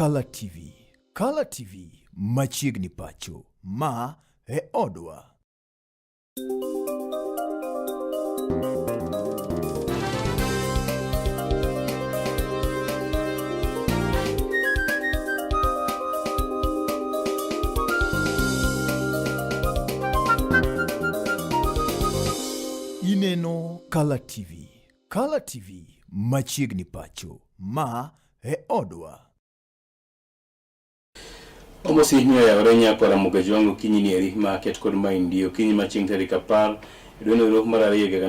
Kala TV. Kala TV machiegni pacho. Ma e odwa. Ineno Kala TV. Kala TV machiegni pacho. Ma e odwa. Omosi miyo yawore nyakwara Mugaji wangu okinyi ni eri ma ket kod maindi okinyi ma chieng' tarik 10 dwe mar ariyo higa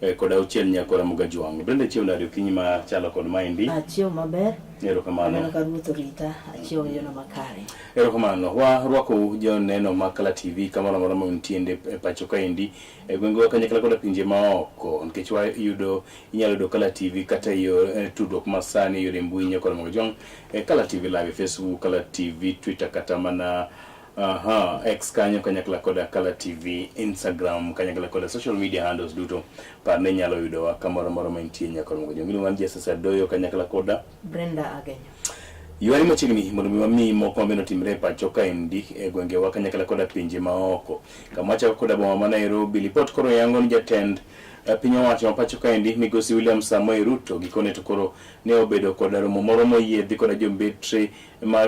2026 nyakwara Mugaji wangu. Brenda, chiew nade okinyi ma chalo kod maendi? Achiew maber. Erokamano. Aneno ka Ruoth orita, achiew e yono makare. Erokamano. Warwakou joneno mag Kala TV kamoro amora ma untie e pacho kaendi e gwengewa kanyakla koda pinje maoko, nikech wayudo inyalo yudo Kala TV kata e yor tudruok masani e yore mbui nyakwara Mugaji wangu, Kala TV live e Facebook, Kala TV Twitter, kata mana aha, X kanyo kanyakla koda Kala TV Instagram kanyakla koda social media handles duto. Par ne inyalo yudowa kamoro amora ma intie nyakwara Mugaji wangu. Iluonga ni Jesse Adoyo kanyakla koda Brenda Agenyo. Ywari machiegni mondo mi wamiyi moko mabende otimre e pacho kaendi e gwengewa kanyakla koda pinje maoko. Kama wachako koda boma ma Nairobi, lipot koro yango ni jatend piny owacho ma pacho kaendi migosi William Samoei Ruto gikone to koro ne obedo koda romo moro moyiedhi koda jombetre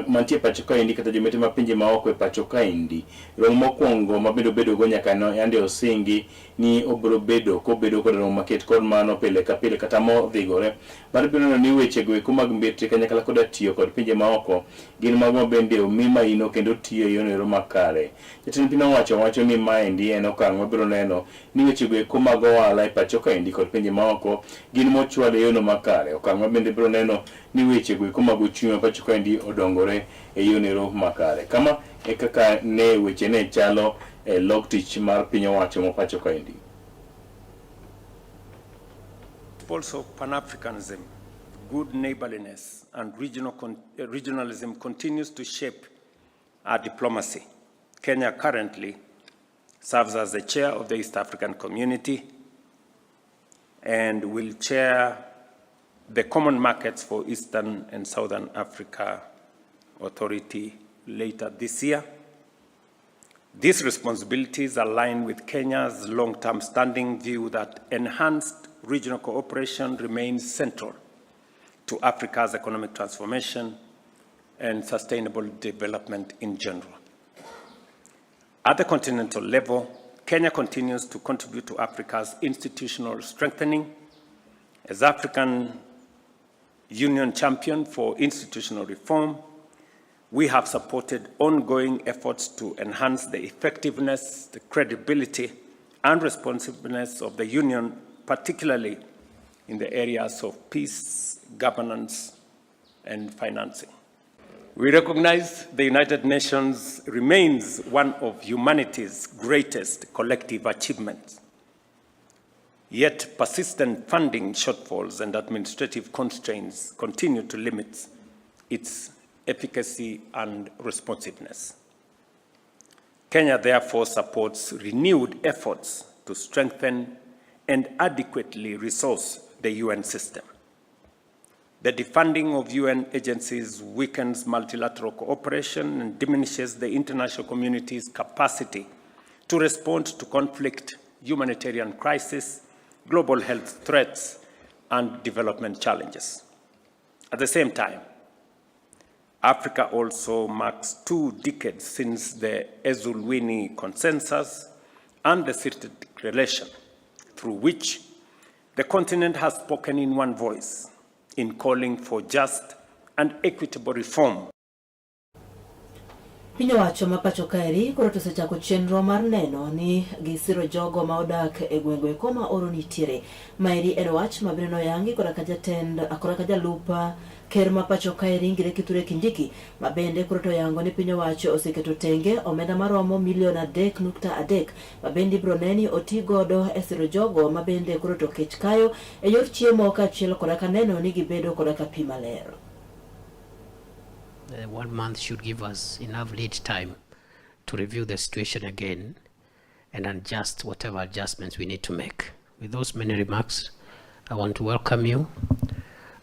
mantie e pacho kaendi kata jombetre ma pinje maoko e pacho kaendi. Romo mokwongo ma bende obedogo nyaka no yande osingi ni obiro bedo kobedo koda romo maket kod mano pile ka pile kata modhigore mar biro neno ni wechego eko mag mbetre kanyakla koda tiyo kod pinje maoko gin mago ma bende omi maino kendo tiyo e yono ero makare. Jatend piny owacho wacho ni maendi en okang' mabiro neno ni wechego eko mag ohala e pacho kaendi kod pinje maoko gin mochwal e yono makare. Okang' ma bende biro neno ni wechego eko mag uchumi ma pacho kaendi odongore e yono ero makare. Kama e kaka ne weche ne chalo e log tich mar piny owacho ma pacho kaendi. Also, Pan-Africanism, good neighborliness, and regionalism continues to shape our diplomacy. Kenya currently serves as the chair of the East African Community and will chair the Common Markets for Eastern and Southern Africa Authority later this year. These responsibilities align with Kenya's long-term standing view that enhanced regional cooperation remains central to Africa's economic transformation and sustainable development in general. At the continental level, Kenya continues to contribute to Africa's institutional strengthening. As African Union champion for institutional reform, we have supported ongoing efforts to enhance the effectiveness, the credibility, and responsiveness of the Union, particularly in the areas of peace, governance, and financing. We recognize the United Nations remains one of humanity's greatest collective achievements. Yet persistent funding shortfalls and administrative constraints continue to limit its efficacy and responsiveness. Kenya therefore supports renewed efforts to strengthen and adequately resource the UN system. The defunding of UN agencies weakens multilateral cooperation and diminishes the international community's capacity to respond to conflict, humanitarian crisis, global health threats, and development challenges. At the same time, Africa also marks 2 decades since the Ezulwini Consensus and the Sirte Declaration, through which the continent has spoken in one voice in calling for just and equitable reform. Piny owacho ma pacho kaeri koro to osechako chenro mar neno ni gisiro jogo ma odak e gwenge eko ma oro nitiere. Maeri en wach ma bende noyangi koda ka jatend koda ka jalup ker ma pacho kaeri Ngire Kithure Kindiki, ma bende koro to oyango ni piny owacho oseketo tenge omenda maromo milion 3.3 ma bende ibiro ne ni oti godo e siro jogo ma bende koro to kech kayo e yor chiemo kaachiel koda ka neno ni gibedo koda ka pi maler. One month should give us enough lead time to review the situation again and adjust whatever adjustments we need to make. With those many remarks, I want to welcome you.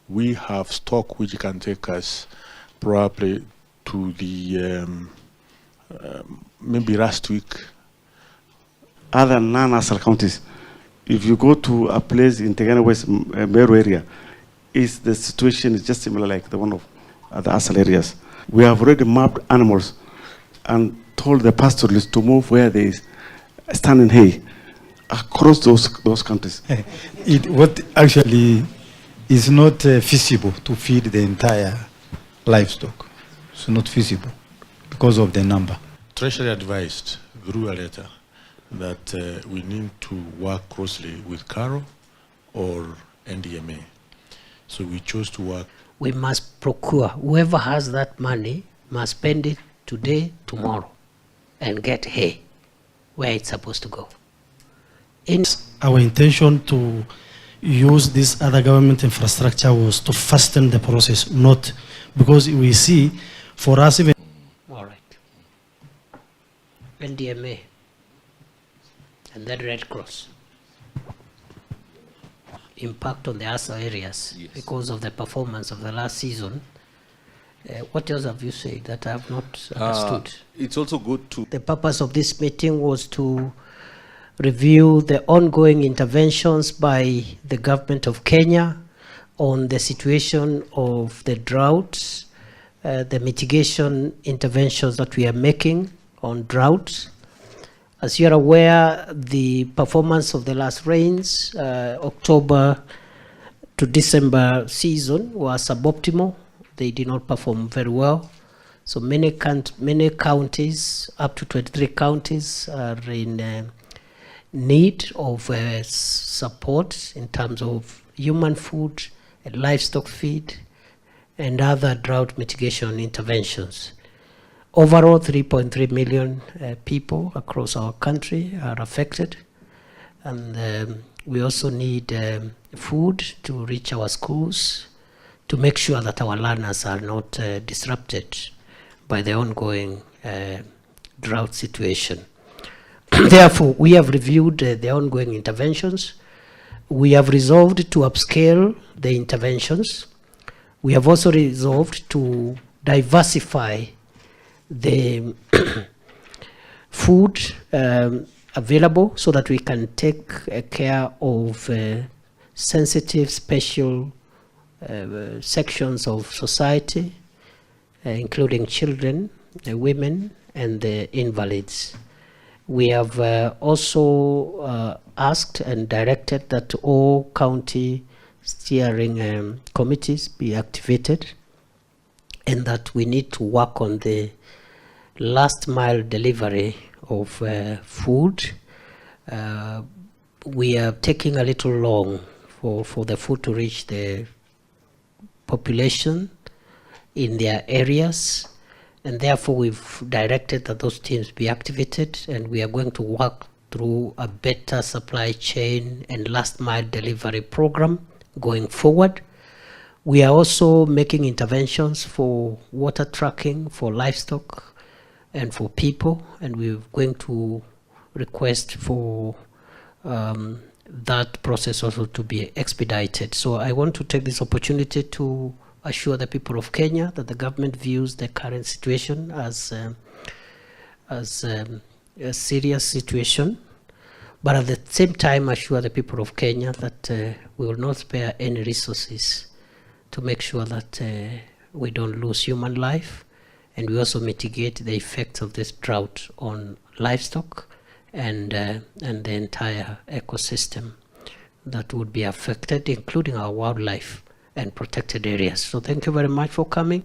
We have stock which can take us probably to the maybe last week. Other non-ASAL counties, if you go to a place in Tegeta West Meru area, is the situation is just similar like the one of the ASAL areas. We have already mapped animals and told the pastoralists to move where there is standing hay across those countries. It what actually is not feasible to feed the entire livestock. It's not feasible because of the number. Treasury advised through a letter that we need to work closely with KALRO or NDMA. So we chose to work. We must procure. Whoever has that money must spend it today, tomorrow, and get hay where it's supposed to go. In Our intention to use this other government infrastructure was to fasten the process, not because we see for us even. All right. NDMA and then Red Cross. Impact on the ASAL areas. Yes. Because of the performance of the last season. What else have you said that I have not understood? It's also good to... The purpose of this meeting was to review the ongoing interventions by the government of Kenya on the situation of the droughts, the mitigation interventions that we are making on droughts. As you are aware, the performance of the last rains, October to December season, was suboptimal. They did not perform very well. So many counties, up to 23 counties, are in need of support in terms of human food and livestock feed and other drought mitigation interventions. Overall, 3.3 million people across our country are affected, and we also need food to reach our schools to make sure that our learners are not disrupted by the ongoing drought situation. Therefore, we have reviewed the ongoing interventions. We have resolved to upscale the interventions. We have also resolved to diversify the food available so that we can take care of sensitive, special sections of society, including children, women, and the invalids. We have also asked and directed that all county steering committees be activated, and that we need to work on the last mile delivery of food. We are taking a little long for the food to reach the population in their areas, and therefore we've directed that those teams be activated, and we are going to work through a better supply chain and last mile delivery program going forward. We are also making interventions for water tracking for livestock and for people, and we're going to request for that process also to be expedited. So I want to take this opportunity to assure the people of Kenya that the government views the current situation as a serious situation, but at the same time assure the people of Kenya that we will not spare any resources to make sure that we don't lose human life, and we also mitigate the effects of this drought on livestock and the entire ecosystem that would be affected, including our wildlife and protected areas. So thank you very much for coming.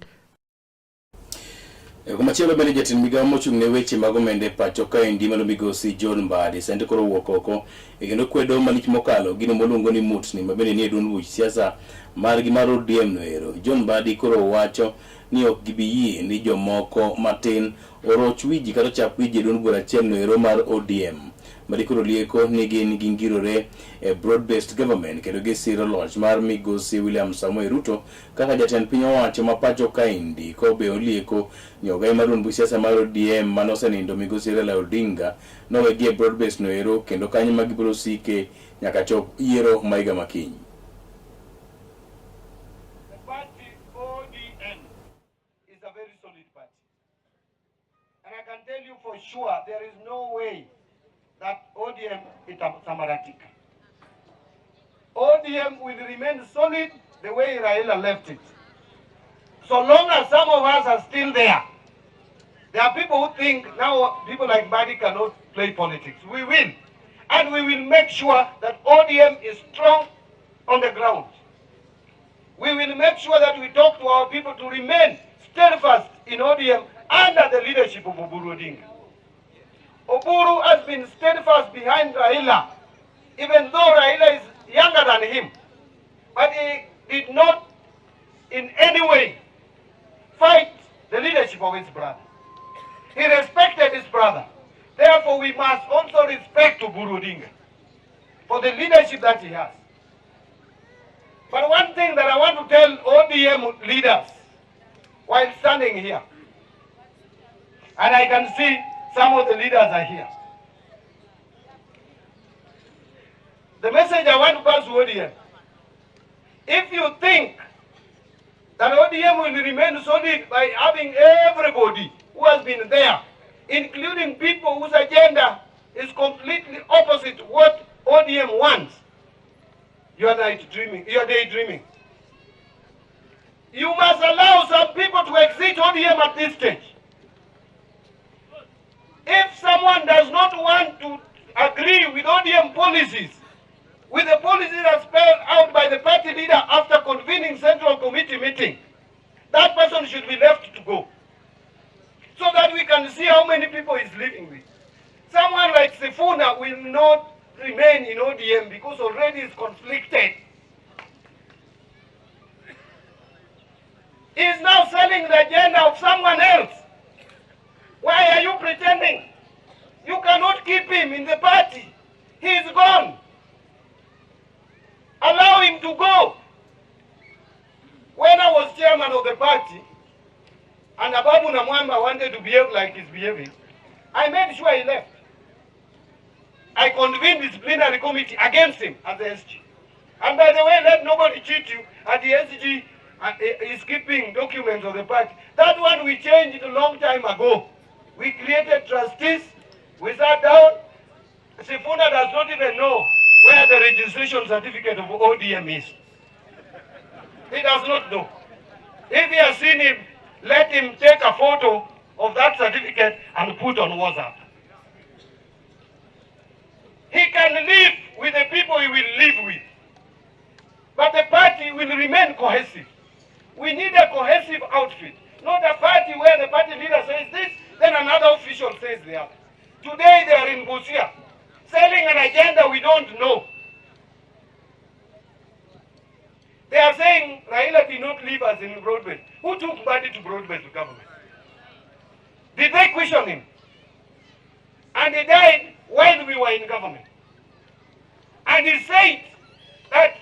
Kumachielo bende jatend migawo mochung' ne weche mag omenda e pacho kaendi mano migosi John Mbadi sende koro owuok oko e kendo kwedo malich mokalo gino moluongo ni mutni ma bende nie duond buch siasa margi mar ODM noero. John Mbadi koro wacho ni ok gibi yie ni jomoko matin oroch wiji kata ochap wiji e duond bura achiel noero mar ODM. Mbadi koro lieko ni gin gingirore e broad based government kendo gisiro loch mar migosi William Samoei Ruto kaka jatend piny owacho ma pacho kaendi. Kobe olieko ni ogai mar duond buch siasa mar ODM mane osenindo migosi Raila Odinga nowegi e broad based noero kendo kanyo ma gibiro sike nyaka chop yiero ma higa makiny. sure there is no way that ODM itasambaratika. ODM will remain solid the way Raila left it. So long as some of us are still there, there are people who think now people like Mbadi cannot play politics. We will. And we will make sure that ODM is strong on the ground. We will make sure that we talk to our people to remain steadfast in ODM under the leadership of Oburu Odinga. Oburu has been steadfast behind Raila, even though Raila is younger than him. But he did not in any way fight the leadership of his brother. He respected his brother. Therefore, we must also respect Oburu Odinga for the leadership that he has. But one thing that I want to tell ODM leaders while standing here, and I can see some of the leaders are here. The message I want to pass to ODM, if you think that ODM will remain solid by having everybody who has been there, including people whose agenda is completely opposite what ODM wants, you are night dreaming, you are daydreaming. You must allow some people to exit ODM at this stage. If someone does not want to agree with ODM policies, with the policies that spelled out by the party leader after convening Central Committee meeting, that person should be left to go, so that we can see how many people he's living with. Someone like Sifuna will not remain in ODM because already he's conflicted. He is now selling the agenda of someone else. Why are you pretending? You cannot keep him in the party. He is gone. Allow him to go. When I was chairman of the party, and Ababu Namwamba wanted to behave like he's behaving, I made sure he left. I convened disciplinary committee against him as the SG. And by the way, let nobody cheat you. At the SG is keeping documents of the party. That one we changed a long time ago. We created trustees. We sat down. Sifuna does not even know where the registration certificate of ODM is. He does not know. If he has seen him, let him take a photo of that certificate and put on WhatsApp. He can live with the people he will live with. But the party will remain cohesive. We need a cohesive outfit, not a party where the party leader says this, then another official says the other. Today they are in Busia, selling an agenda we don't know. They are saying Raila did not leave us in broad-based. Who took Mbadi to broad-based government? Did they question him? And he died while we were in government. And he said that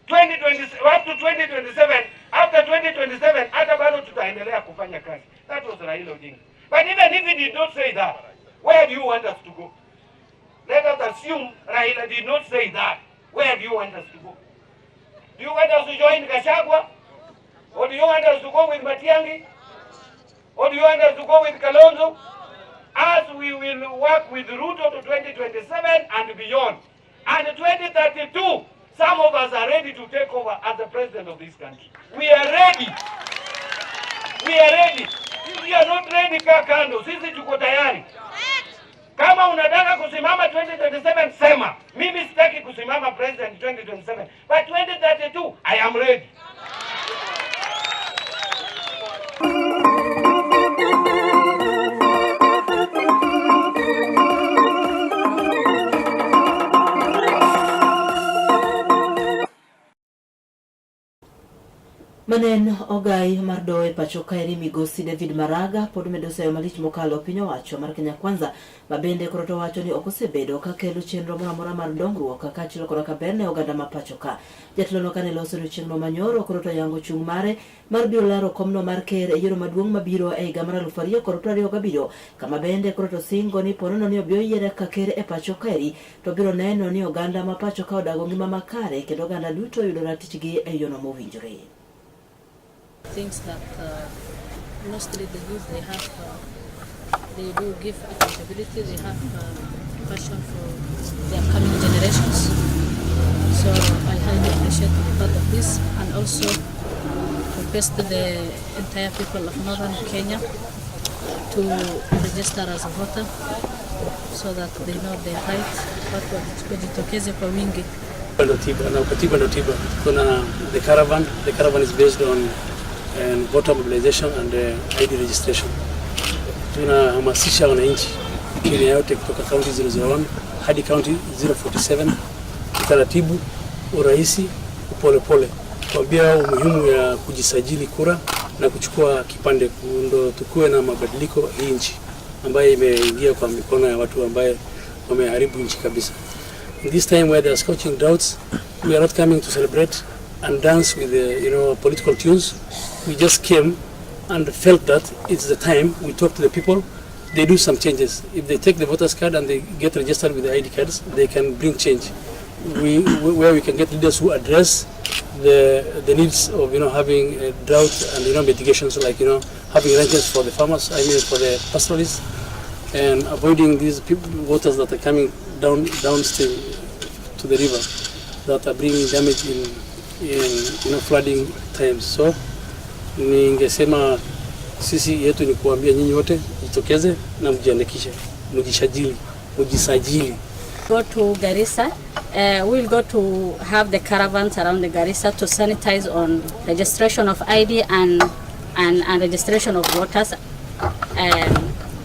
2020, up to 2027, after 2027, hata bado tutaendelea kufanya kazi. That was Raila Odinga. But even if he did not say that, where do you want us to go? Let us assume Raila did not say that. Where do you want us to go? Do you want us to join Gachagua? Or do you want us to go with Matiang'i? Or do you want us to go with Kalonzo? As we will work with Ruto to 2027 and beyond. And 2032, some of us are ready to take over as the president of this country. We are ready. We are ready. If you are not ready, kaa kando. Sisi tuko tayari. Kama unataka kusimama 2027, sema. Mimi sitaki kusimama president 2027. But 2032, I am ready. Manen ogai mar doho e pacho kaeri migosi David Maraga pod medo sayo malich mokalo piny owacho mar Kenya Kwanza ma bende koro to wacho ni ok osebedo ka kelo chenro moro amora mar dongruok kaachiel koda ka ber ne oganda ma pacho ka. Jatelono kane loso odiochieng'no manyoro koro to yango chung' mare mar biro laro komno mar ker e yiero maduong' mabiro e higa mar 2027 kama bende koro to singo ni ponono ni obi oyiere kaka ker e pacho kaeri to biro neno ni oganda ma pacho ka odago ngima makare kendo oganda duto yudo ratichgi e yono mowinjore. Things that mostly the youth they have They do give accountability. They have passion for the upcoming generations. So I highly appreciate to be part of this and also request the entire people of northern Kenya to register as a voter so that they know their right. Watu wajitokeze kwa wingi. Ndo tiba na ukatiba ndo tiba. Kuna the caravan. The caravan is based on voter mobilization and ID registration. Tunahamasisha wananchi Kenya yote kutoka county 001 hadi county 047, utaratibu, urahisi, upolepole, kuambia umuhimu ya kujisajili kura na kuchukua kipande, ndo tukuwe na mabadiliko hii nchi ambayo imeingia kwa mikono ya watu ambaye wameharibu nchi kabisa. In this time where there are scorching droughts, we are not coming to celebrate and dance with the political tunes. We just came and felt that it's the time we talk to the people. They do some changes. If they take the voters card and they get registered with the ID cards, they can bring change. Where we can get leaders who address the needs of having a drought and mitigations, like having ranches for the farmers, I mean for the pastoralists, and avoiding these people, waters that are coming downstream to the river that are bringing damage in flooding times. So ningesema sisi yetu ni kuambia nyinyi wote jitokeze na mjiandikishe, mjisajili, mjisajili. Go to Garissa. We'll go to have the caravans around the Garissa to sanitize on registration of ID and registration of voters.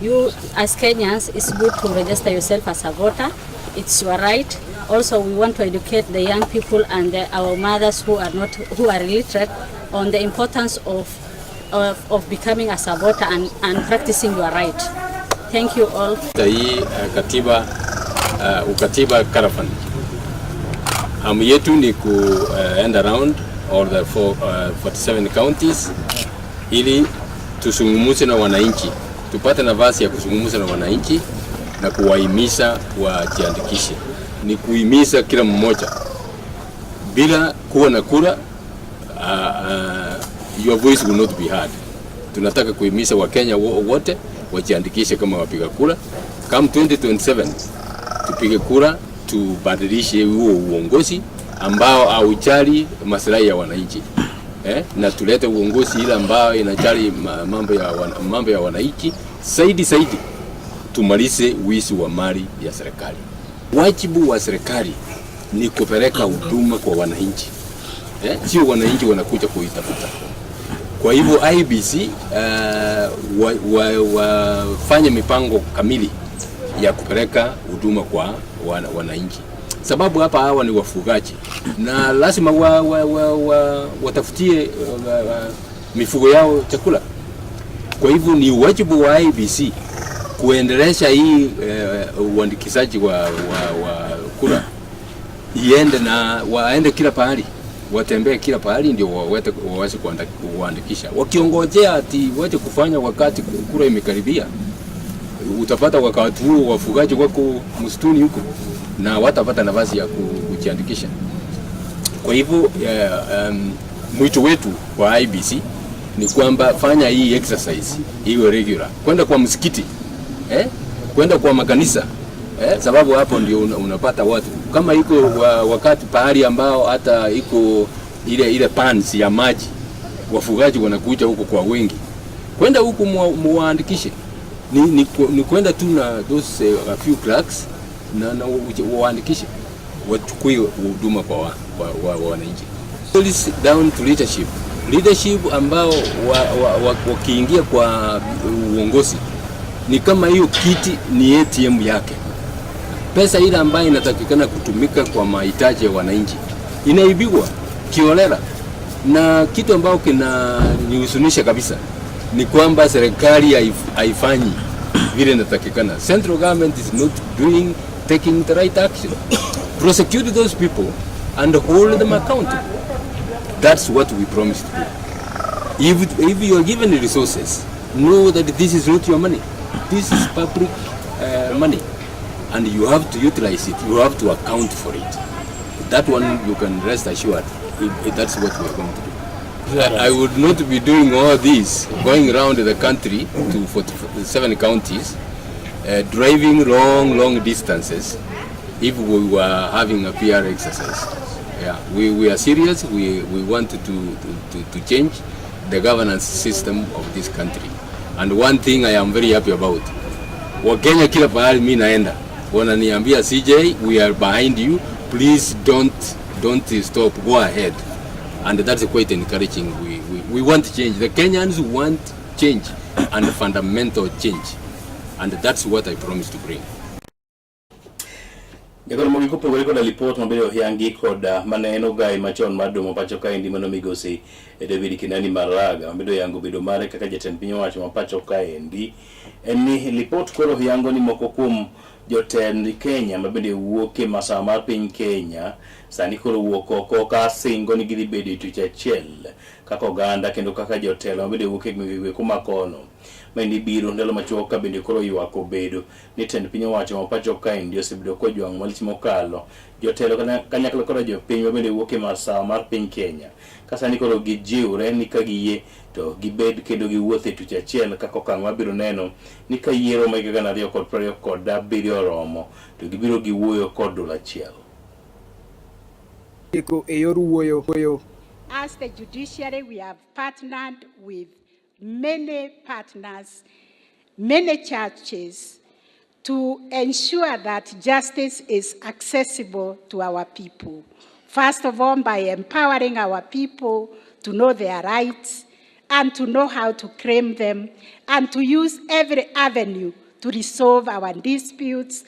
You, as Kenyans, it's good to register yourself as a voter. It's your right. Also, we want to educate the young people and our mothers who are not, who are illiterate, on the importance of becoming as a voter and practicing your right. Thank you all. Hii katiba ukatiba caravan. Hamu yetu ni ku end around all the 47 counties ili tusungumuze na wananchi, tupate nafasi ya kuzungumza na wananchi na kuwahimiza wajiandikishe. Ni kuhimiza kila mmoja, bila kuwa na kura your voice will not be heard. Tunataka kuhimiza Wakenya wote wajiandikishe kama wapiga kura. Come 2027 tupige kura, tubadilishe huo uongozi ambao haujali maslahi ya wananchi, na tulete uongozi ile ambao inajali mambo ya wananchi zaidi zaidi, tumalize wizi wa mali ya serikali. Wajibu wa serikali ni kupeleka huduma kwa wananchi, sio wananchi wanakuja kuitafuta. Kwa hivyo IEBC wafanye mipango kamili ya kupeleka huduma kwa wananchi, sababu hapa hawa ni wafugaji na lazima watafutie mifugo yao chakula. Kwa hivyo ni wajibu wa IEBC kuendelesha hii uandikishaji wa kura iende na waende kila pahali, watembee kila pahali ndio waweze kuandikisha. Wakiongojea ati waje kufanya wakati kura imekaribia, utapata wakati huo wafugaji wako msituni huko na watapata nafasi ya kujiandikisha. Kwa hivyo mwito wetu kwa IEBC ni kwamba fanya hii exercise iwe regular, kwenda kwa msikiti, kwenda kwa makanisa, sababu hapo ndio unapata watu kama iko wakati pahali ambao hata iko ile pans ya maji, wafugaji wanakuja huko kwa wengi, kwenda huko muwaandikishe. Ni kwenda tu na those a few clerks na waandikishe, wachukue huduma kwa wananchi. Police down to leadership. Leadership ambao wakiingia kwa uongozi ni kama hiyo kiti ni ATM yake. Pesa ile ambayo inatakikana kutumika kwa mahitaji ya wananchi inaibiwa kiholela, na kitu ambao kinanihuzunisha kabisa ni kwamba serikali haifanyi vile inatakikana. Central government is not taking the right action. Prosecute those people and hold them accountable. That's what we promised to do. If you are given the resources, know that this is not your money. This is public money, and you have to utilize it. You have to account for it. That one you can rest assured. That's what we are going to do. I would not be doing all this, going around the country to 47 counties, driving long, long distances, if we were having a PR exercise. Yeah, we are serious. We want to change the governance system of this country. And one thing I am very happy about, Wakenya kila pahali mi naenda wananiambia CJ, we are behind you, please don't stop, go ahead. And that's quite encouraging. We want change. The Kenyans want change and fundamental change. And that's what I promise to bring. Jagoro mogik opogore koda lipot mabende oyangi koda mane en ogai machon mar domo pacho kaendi mano migosi David Kinani Maraga mabende oyango bedo mare kaka jatend piny owacho ma pacho kaendi en ni lipot koro yango ni moko kuom jotend Kenya mabende wuok e masawa mar piny Kenya sani koro wuok oko ka singo ni gidhi bedo e tich achiel kaka oganda kendo kaka jotelo mabende wuok e gwenge kuma kono maendi biro ndalo machuok ka bende koro ywak obedo ni tend piny owacho ma pacho kaendi osebedo kojwang'o malich mokalo jotelo kanyakla koda jopiny mabende wuok e masawa mar piny Kenya ka sani koro gijiwre ni ka giyie to gibed kendo giwuoth e tuch achiel kaka okang' mabiro neno ni ka yiero ma higa gana ariyo kod piero ariyo kod abiriyo oromo to gibiro giwuoyo kod duol achiel. E yor wuoyo. As the judiciary, we have partnered with many partners, many churches, to ensure that justice is accessible to our people. First of all, by empowering our people to know their rights and to know how to claim them and to use every avenue to resolve our disputes,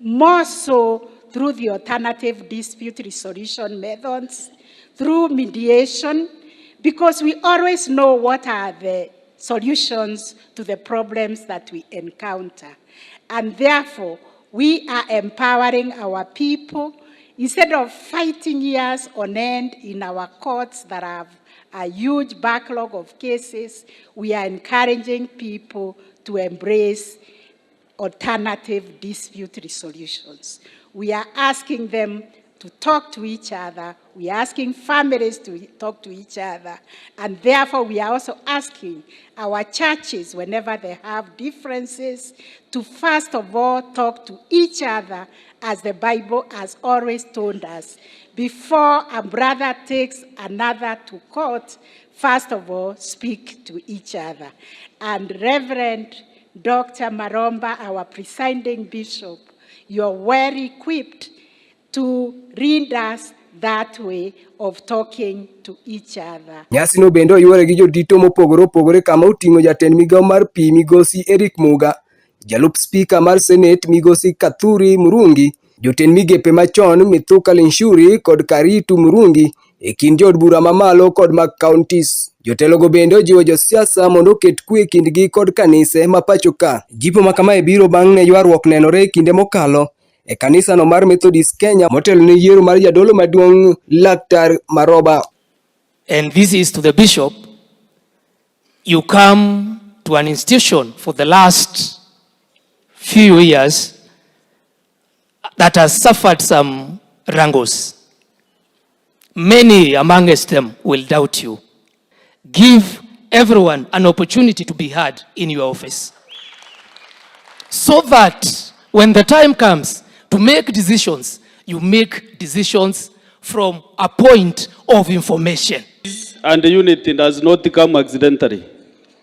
more so through the alternative dispute resolution methods, through mediation, because we always know what are the solutions to the problems that we encounter. And therefore, we are empowering our people instead of fighting years on end in our courts that have a huge backlog of cases. We are encouraging people to embrace alternative dispute resolutions. We are asking them to talk to each other. We are asking families to talk to each other. And therefore, we are also asking our churches, whenever they have differences, to first of all talk to each other, as the Bible has always told us. Before a brother takes another to court, first of all, speak to each other. And Reverend Dr. Maromba, our presiding bishop, you're well equipped to lead us that way of talking to each other. Nyasino bende oyuore gi jodito mopogore opogore kama oting'o jatend migawo mar pi migosi Eric Muga, jalup spika mar Senate migosi Kathuri Murungi, jotend migepe machon Mithuka Linturi kod Karitu Murungi e kind jood bura mamalo kod mag counties. Jotelogo bende ojiwo josiasa mondo oket kwe e kindgi kod kanise ma pacho ka. Jipo ma kamae biro bang' ne ywaruok nenore e kinde mokalo e kanisano mar Methodist Kenya motelo ne yiero mar jadolo maduong' Laktar Maroba. And this is to the bishop. You come to an institution for the last few years that has suffered some wrangles. Many amongst them will doubt you. Give everyone an opportunity to be heard in your office, so that when the time comes to make decisions, you make decisions from a point of information. And unity does not come accidentally.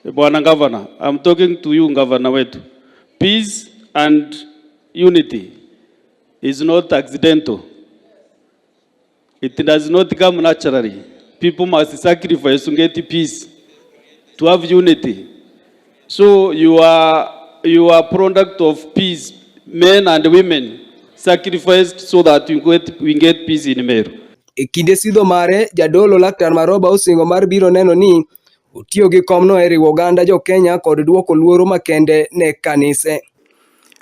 Bwana Governor, I'm talking to you, Governor wetu. Peace and unity is not accidental. It does not come naturally. People must sacrifice to get peace, to have unity. So you are product of peace. Men and women sacrificed so that we get peace in Meru. E kinde sidho mare, jadolo Laktar Maroba osingo mar biro neno ni otiyo gi komno e riwo oganda jo-Kenya kod duoko luoro makende ne kanise.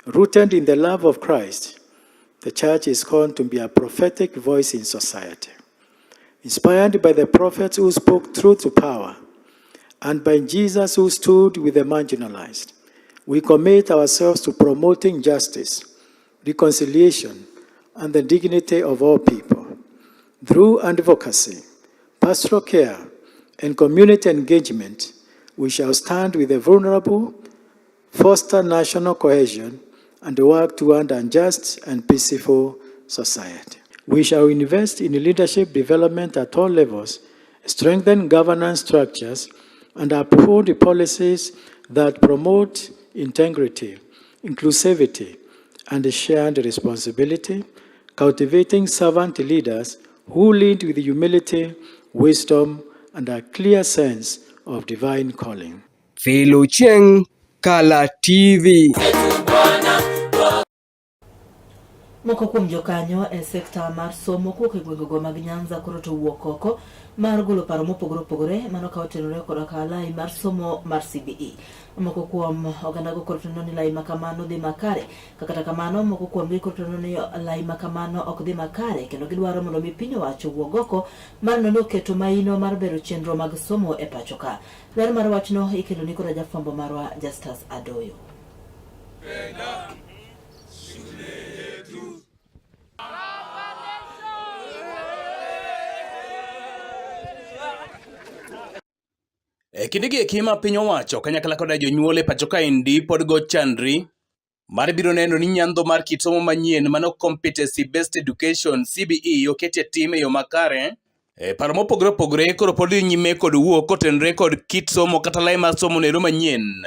Rooted in the love of Christ, the church is called to be a prophetic voice in society. Inspired by the prophets who spoke truth to power, and by Jesus who stood with the marginalized, we commit ourselves to promoting justice, reconciliation, and the dignity of all people. Through advocacy, pastoral care, and community engagement, we shall stand with the vulnerable, foster national cohesion, and work toward a just and peaceful society. We shall invest in leadership development at all levels, strengthen governance structures, and uphold policies that promote integrity, inclusivity, and shared responsibility, cultivating servant leaders who lead with humility, wisdom, and a clear sense of divine calling. Philo Chieng, Kala TV. Moko kuom jokanyo e sekta mar somo kowuok e gwengego mag Nyanza koro to owuok oko mar golo paro mopogore opogore mano ka otenore koda ka lai mar somo mar CBE. Moko kuom ogandago koro to neno ni lai ma kamano dhi makare. Ka kata kamano moko kuomgi koro to neno ni lai ma kamano ok dhi makare kendo gidwaro mondo mi piny owacho owuog oko mar neno ni oketo maino mar bero chenro mag somo e pacho ka. Ler mar wachno ikeloni koda jafwambo marwa Justus Adoyo. E kindegi eki ma piny owacho kanyakla koda jonyuol e pacho kaendi pod go chandri mar biro neno ni nyandho mar kit somo manyien mano Competency Based Education CBE oket e tim e yo makare. E paro mopogore opogore koro pod dhi nyime kod wuok kotenore kod kit somo kata lai mar somo nero manyien.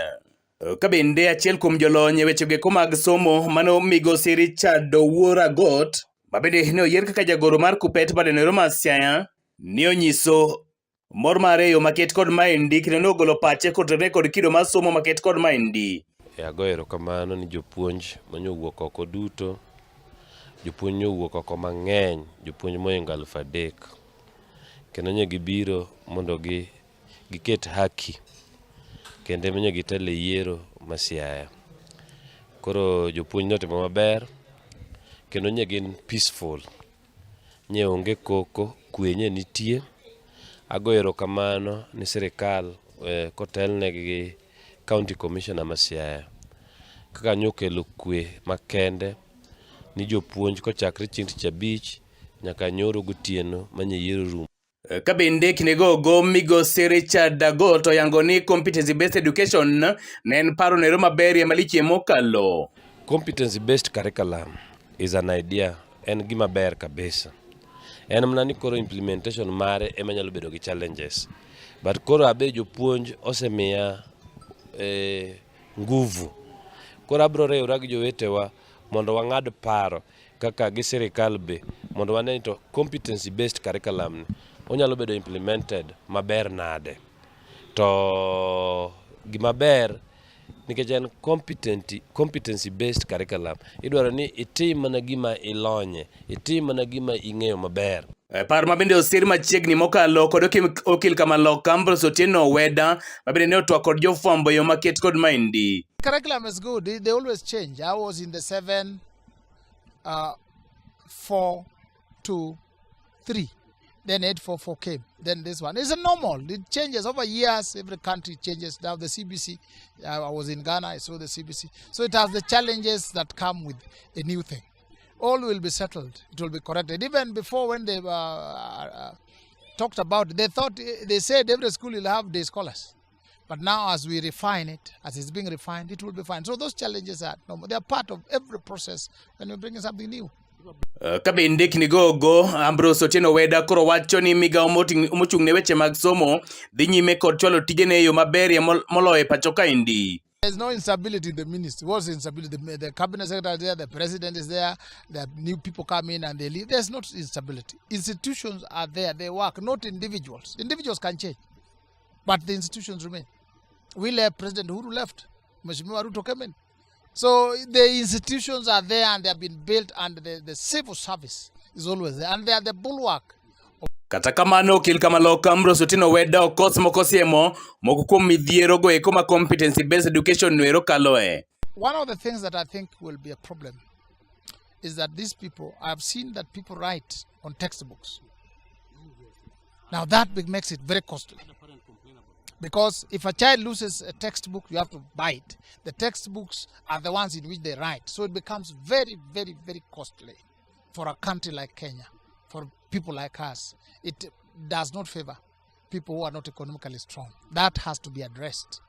Ka bende achiel kuom jolony e weche goeko mag somo mano migosi Richard Owuor Agot ma bende ne oyier kaka jagoro mar Kupet badenero ma Siaya ne onyiso mor mare e yo maket kod maendi kendo ne ogolo pache kotenore kod kido mar somo maket kod maendi. E ago erokamano ni jopuonj manyowuok oko duto. Jopuonj nyowuok oko mang'eny, jopuonj mohingo 3000. Kendo nye gibiro mondo gi giket haki kendo ema gitel e yiero ma Siaya. Koro jopuonj notimo maber kendo nye gin peaceful. Nye onge koko, kwe nye nitie. Ago erokamano ni sirikal eh, kotelne gi County Commissioner ma Siaya kaka nyokelo kwe makende ni jopuonj kochakre chieng' tich abich nyaka nyoro gotieno manye yiero rumo. Ka bende kindego migosi Richard Agot oyango ni competency based education ne en paro nero maberie malichie mokalo. Competency based curriculum is an idea, en gima ber kabisa. En mana ni koro implementation mare ema nyalo bedo gi challenges. But koro abe jopuonj osemiya eh, nguvu. Koro abro riwra gi jowetewa mondo wang'ad paro kaka gi sirikal be mondo wane ni to competency based curriculum ni onyalo bedo implemented maber nade. To gima ber nikech en competency based curriculum idwaro ni itim mana gima ilonye, itim mana gima ing'eyo maber. Par ma bende osir machiegni mokalo kod okil Kamaloka Ambrose Otieno Weda ma bende ne otwak kod jofwambo e yo maket kod maendi. Curriculum is good. They always change. I was in the 7, 4, 2, 3. Then 8, 4, 4 came. Then this one. It's a normal. It changes over years. Every country changes. Now the CBC. I was in Ghana. I saw the CBC. So it has the challenges that come with a new thing. All will be settled. It will be corrected. Even before when they talked about it, they said every school will have day scholars. But now as we refine it, as it's being refined, it will be fine. So those challenges are normal. They are part of every process when we bring in something new. Ka bende kindigogo Ambrose Otieno Weda koro wacho ni migawo mochung' ne weche mag somo dhi nyime kod chwalo tijene e yo maberie moloyo e pacho kaendi. There's no instability in the ministry. What's instability? The cabinet secretary is there, the president is there, the new people come in and they leave. There's not instability. Institutions are there, they work, not individuals. Individuals can change, but the institutions remain. We left, President Uhuru left, Mheshimiwa Ruto came in. So the institutions are there and they have been built, and the civil service is always there, and they are the bulwark. Kata kamano okil Kamaloka Ambrose Otieno Weda okos moko siemo moko kuom midhiero go eko ma competency based education noero kaloe. One of the things that I think will be a problem is that these people, I have seen that people write on textbooks. Now that makes it very costly. Because if a child loses a textbook, you have to buy it. The textbooks are the ones in which they write. So it becomes very, very, very costly for a country like Kenya, for people like us. It does not favor people who are not economically strong. That has to be addressed.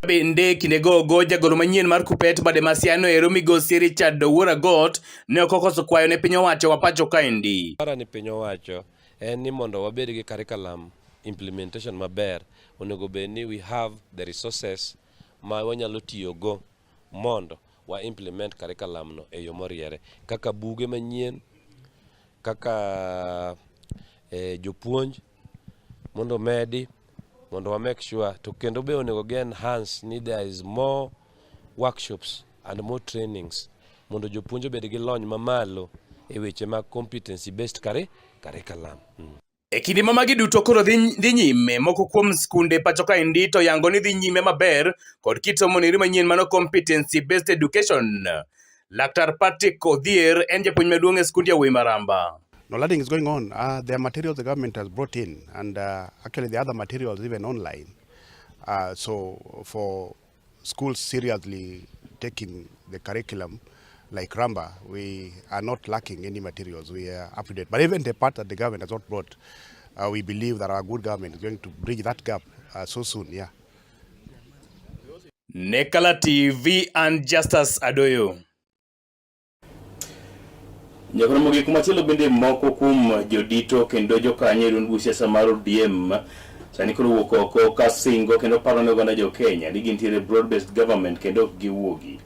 Bende kinde gogo jagoro manyien mar Kuppet bade ma Siaya ero migosi Richard Owuor Agot ne ok okoso kwayo ne piny owacho wa pacho kaendi. Para ni piny owacho en ni mondo wabed gi curriculum implementation maber, onego bed ni we have the resources ma wanyalo tiyogo mondo wa implement curriculum no e yo moriere kaka buge manyien, kaka jopuonj mondo omedi mondo wa make sure to kendo be onego gi enhance ni there is more workshops and more trainings mondo jopuonj obed gi lony mamalo e weche mag competency based curriculum. E kinde ma magi duto koro dhi nyime, moko kuom skunde pacho kaendi to yango ni dhi nyime maber kod kit somo neri manyien mano competency based education. Laktar Patrick Odhier en japuonj maduong' e skund yawuoyi Maramba. No, learning is going on. There are materials the government has brought in, and actually the other materials even online. So for schools seriously taking the curriculum like Ramba, we are not lacking any materials. We are up to date. But even the part that the government has not brought, we believe that our good government is going to bridge that gap so soon. Yeah. Nekala TV and Justus Adoyo. Nyakoro mogik machielo bende moko kuom jodito kendo jokanyo e duond buch siasa mar ODM sani koro wuok oko ka singo kendo paro ne oganda jo Kenya ni gintiere broad based government kendo ok giwuogi.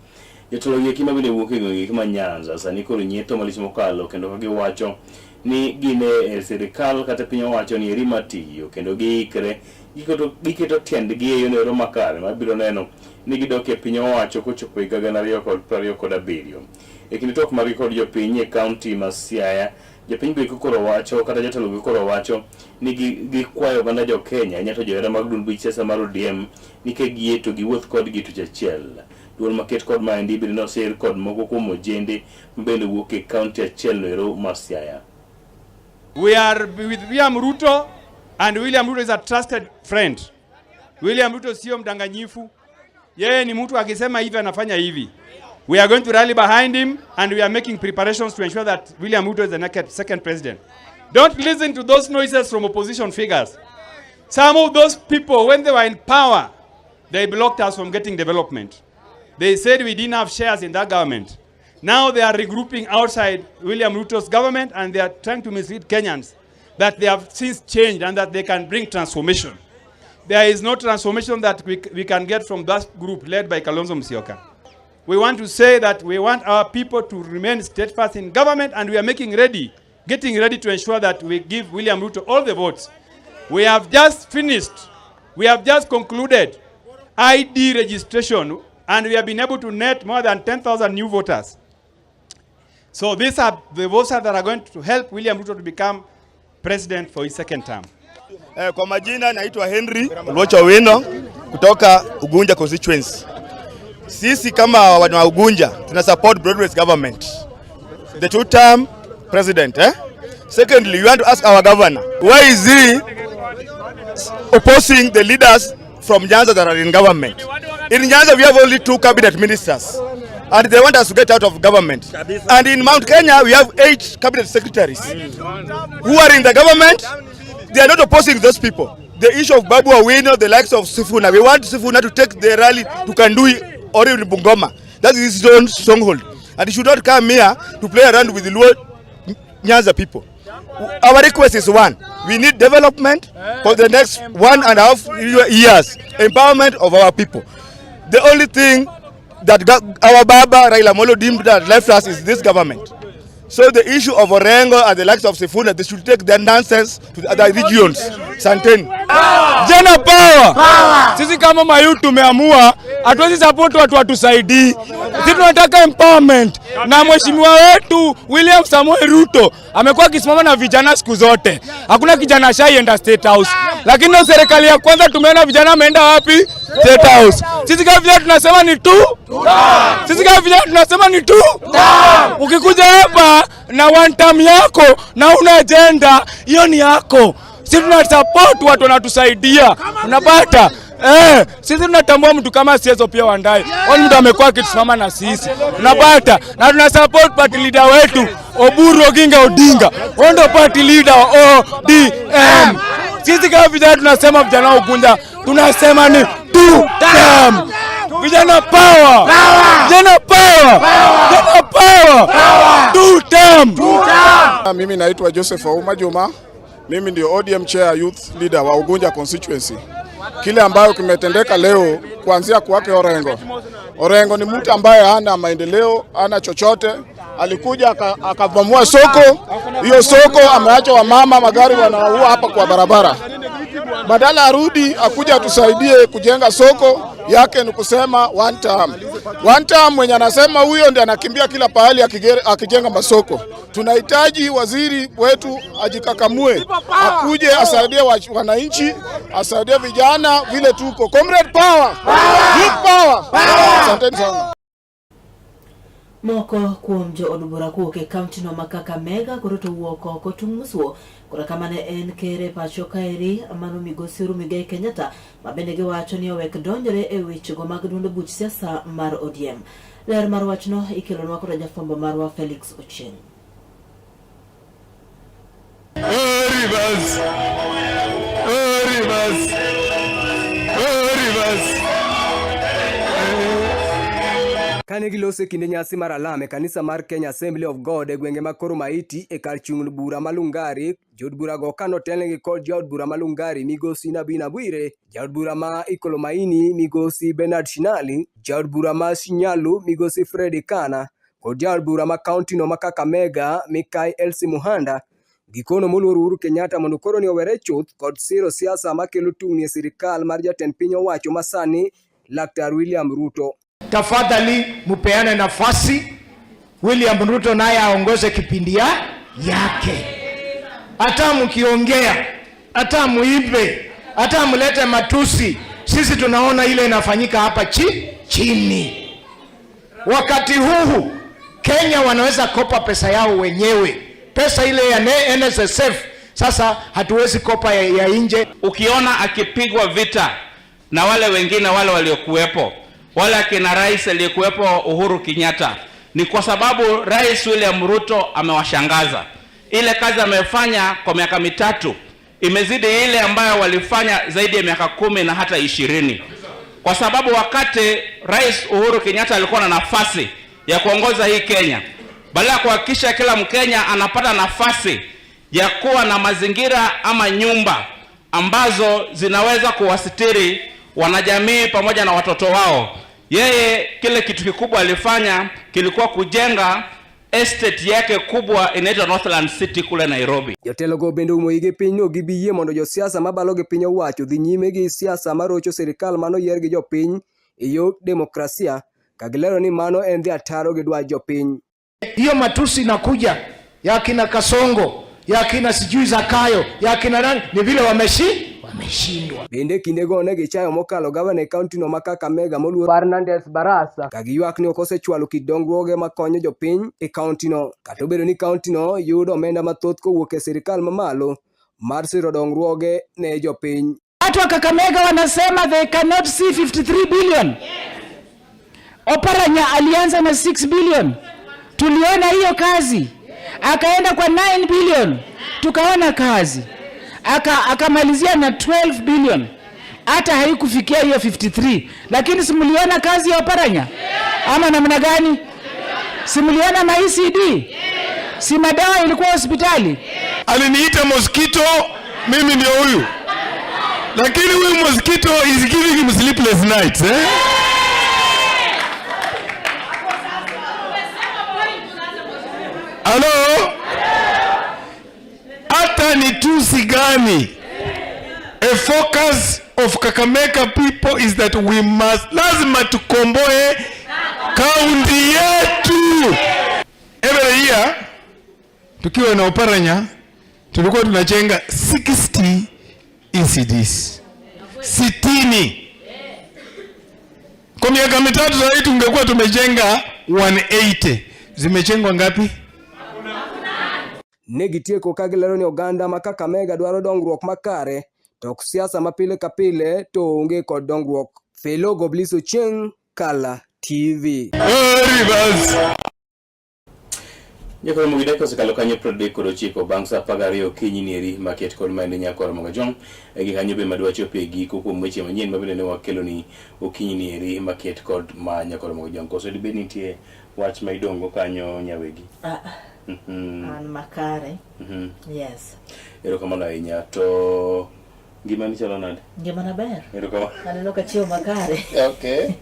Jotelo gi eki ma bende wuok e gwenge eki ma Nyanza sani koro nyietho malich mokalo kendo ka giwacho ni gin e sirikal kata piny owacho ni eri matiyo kendo giikre giketo tiendgi e yono ero makare mabiro neno ni gidok e piny owacho kochopo higa 2027. E kinde twak margi kod jopiny e kaunti ma Siaya, jopiny go eko koro wacho kata jotelo go koro wacho ni gikwayo oganda jo Kenya ahinya to johera mag duond buch siasa mar ODM ni ka giyie to giwuoth kodgi tuch achiel. Duol maket kod maendi bende nosir kod moko kuom ojende mabende wuok e kaunti achiel no ero mar Siaya. We are with William Ruto and William Ruto is a trusted friend. William Ruto sio mdanganyifu. Yeye ni mtu akisema hivi anafanya hivi. We are going to rally behind him and we are making preparations to ensure that William Ruto is the next second president. Don't listen to those noises from opposition figures. Some of those people, when they were in power, they blocked us from getting development. They said we didn't have shares in that government. Now they are regrouping outside William Ruto's government and they are trying to mislead Kenyans that they have since changed and that they can bring transformation. There is no transformation that we can get from that group led by Kalonzo Musyoka. We want to say that we want our people to remain steadfast in government and we are getting ready to ensure that we give William Ruto all the votes. We have just finished, we have just concluded ID registration and we have been able to net more than 10,000 new voters. So these are the votes that are going to help William Ruto to become president for his second term. Kwa majina naitwa Henry Oluoch Owino kutoka Ugunja constituency. Sisi kama wana Ugunja tuna support broad-based government. The two-term president, Secondly, we want to ask our governor, why is he opposing the leaders from Nyanza that are in government? In Nyanza we have only 2 cabinet ministers and they want us to get out of government. And in Mount Kenya we have 8 cabinet secretaries who are in the government. They are not opposing those people. The issue of Babu Owino, the likes of Sifuna, we want Sifuna to take the rally to Kandui or even Bungoma. That is his own stronghold. And he should not come here to play around with the Luo Nyanza people. Our request is one. We need development for the next 1.5 years. Empowerment of our people. The only thing that our Baba Raila Amolo Odinga that left us is this government. So the issue of Orengo and the likes of Sifuna, they should take their nonsense to the other regions. Santeni. Jana power. Sisi kama mayouth tumeamua hatuwezi support watu watusaidii. Sisi tunataka empowerment. Na mheshimiwa wetu William Samoei Ruto amekuwa akisimama na vijana siku zote. Hakuna kijana ashaienda State House. Lakini ndio serikali ya kwanza tumeona vijana wameenda wapi? State House. Sisi kama vijana tunasema ni tu. Sisi kama vijana tunasema ni tu. Ukikuja hapa na one term yako na una agenda, hiyo ni yako. Sisi tuna support watu wanatusaidia. Unapata? Sisi tunatambua mtu kama CS Opiyo Wandayi. Huyu mtu amekuwa akitusimama na sisi. Unapata? Na tuna support party leader wetu Oburu Oginga Odinga. Huyo ndio party leader wa ODM. Sisi kama vijana tunasema, vijana wa Ugunja tunasema ni two term. Vijana power! Vijana power! Vijana power! Two term! Mimi naitwa Joseph Auma Juma. Mimi ndio ODM chair youth leader wa Ugunja constituency. Kile ambayo kimetendeka leo kuanzia kwake Orengo. Orengo ni mtu ambaye hana maendeleo, hana chochote. Alikuja akavamua soko, hiyo soko ameacha wamama magari wanaua hapa kwa barabara. Badala arudi akuja atusaidie kujenga soko yake, ni kusema one term. One term mwenye anasema huyo ndiye anakimbia kila pahali akijenga masoko. Tunahitaji waziri wetu ajikakamue, akuje asaidie wananchi, asaidie vijana vile tuko. Comrade power! Youth power! Asanteni sana. Moko kuom jood bura kowuok e kaontino ma Kakamega koro to owuok oko tung' mosuo koro kama ne en ker e pacho kaeri mano migosi Uhuru Muigai Kenyatta ma bende giwacho ni owek donjore e wechego mag duond buch siasa mar ODM. Ler mar wachno ikelonwa koda jafwambo marwa Felix Ochieng. Oh, Rivers. Oh, Rivers. Oh, Rivers. Kane giloso e kinde nyasi mar alam e kanisa mar Kenya Assembly of God e gwenge mag Koromaiti e kar chung' bura ma Lungari, jood burago ka notelnegi kod jaod bura ma Lungari migosi Nabina Bwire, jaod bura ma Ikolomaini migosi Bernard Shinali, jaod bura ma Shinyalu migosi Freddy Kana kod jaod bura ma kauntino ma Kakamega Mikai Elsie Muhanda. Gikono moluor Uhuru Kenyatta mondo koro ni owere chuth kod siro siasa makelo tungni e sirikal mar jatend piny owacho masani Laktar William Ruto. Tafadhali mupeane nafasi William Ruto naye aongoze kipindi ya yake. Hata mkiongea, hata muimbe, hata mlete matusi, sisi tunaona ile inafanyika hapa chini. Wakati huu Kenya wanaweza kopa pesa yao wenyewe, pesa ile ya NSSF. Sasa hatuwezi kopa ya nje. Ukiona akipigwa vita na wale wengine wale waliokuwepo, wale akina rais aliyekuwepo Uhuru Kenyatta, ni kwa sababu Rais William Ruto amewashangaza. Ile kazi amefanya kwa miaka mitatu imezidi ile ambayo walifanya zaidi ya miaka 10 na hata 20, kwa sababu wakati Rais Uhuru Kenyatta alikuwa na nafasi ya kuongoza hii Kenya, badala ya kuhakikisha kila Mkenya anapata nafasi ya kuwa na mazingira ama nyumba ambazo zinaweza kuwasitiri wanajamii pamoja na watoto wao, yeye kile kitu kikubwa alifanya kilikuwa kujenga estate yake kubwa inaitwa Northland City kule Nairobi. Jotelogo bende oumo igi piny ni ok gibi yie mondo josiasa mabalo gi piny owacho dhi nyime gi siasa marocho sirikal manoyier gi jopiny e yor demokrasia ka gilero ni mano en dhi ataro gi dwach jopiny. Hiyo matusi inakuja ya kina Kasongo, ya kina sijui Zakayo, ya kina nani, ni vile wameshindwa. Bende kindego ne gichayo mokalo gavana e kauntino ma Kakamega moluor Fernandes Barasa ka giywak ni ok osechwalo kit dongruoge makonyo jopiny e kauntino. Kata obedo ni kauntino yudo omenda mathoth kowuok e sirikal mamalo mar siro dongruoge ne jopiny. Watu wa Kakamega wanasema they cannot see 53 billion. Oparanya alianza na 6 billion. Tuliona hiyo kazi. Akaenda kwa 9 billion. Tukaona kazi. Akamalizia na 12 billion. Hata haikufikia hiyo 53. Lakini simuliona kazi ya Oparanya? Ama namna gani? Simuliona ma ECD? Si madawa ilikuwa hospitali? Aliniita mosquito, mimi ndio huyu. Lakini huyu mosquito is giving him sleepless nights, eh? Hello? Hata ni tusi gani? A focus of Kakamega people is that we must, lazima tukomboe kaunti yetu. Every year tukiwa na Oparanya tulikuwa tunajenga 60 ECDs. 60. Kwa miaka mitatu sasa hivi tungekuwa tumejenga 180. Zimejengwa ngapi? Ne gitieko ka gilero ni oganda ma Kakamega dwaro dongruok makare to ok siasa ma pile ka pile to onge kod dongruok. Felo Goblis Ochieng, Kala TV. Nyakoro Ramogi dakika osekalo kanyo 39 bang' saa 12 okinyi nieri maket kod maende nyakoro Ramogi Jong e gi kanyo be madwa chopo e giko kuom weche manyien ma bende ne wakeloni okinyi nieri maket kod ma nyakoro Ramogi Jong. Koso dibed nitie wach ma idong'go kanyo nyawegi? Ah, An makare. Yes. Erokamano ahinya to ngimani chalo nade? Ngimana ber. Erokamano. Aneno ka chiewo makare. Okay.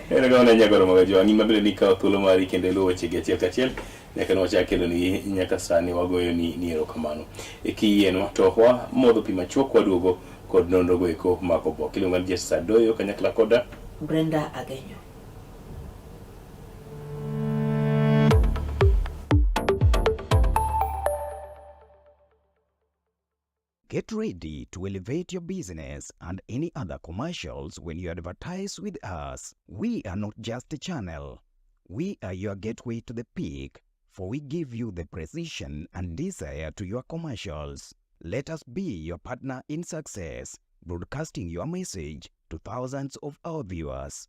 Erokamano ahinya Goro Magajo. Ang'i mabende ni ikawo thuolo mari kendo iluwo wechegi achiel kachiel nyaka ne wachak keloni nyaka sani wagoyo ni ni erokamano. E kiyienwa to wamodho pi machuok waduogo kod nonro go eko mag oboke. Iluonga ni Jesse Adoyo kanyakla koda Brenda Agenyo. Get ready to elevate your business and any other commercials when you advertise with us. We are not just a channel. We are your gateway to the peak, for we give you the precision and desire to your commercials. Let us be your partner in success, broadcasting your message to thousands of our viewers.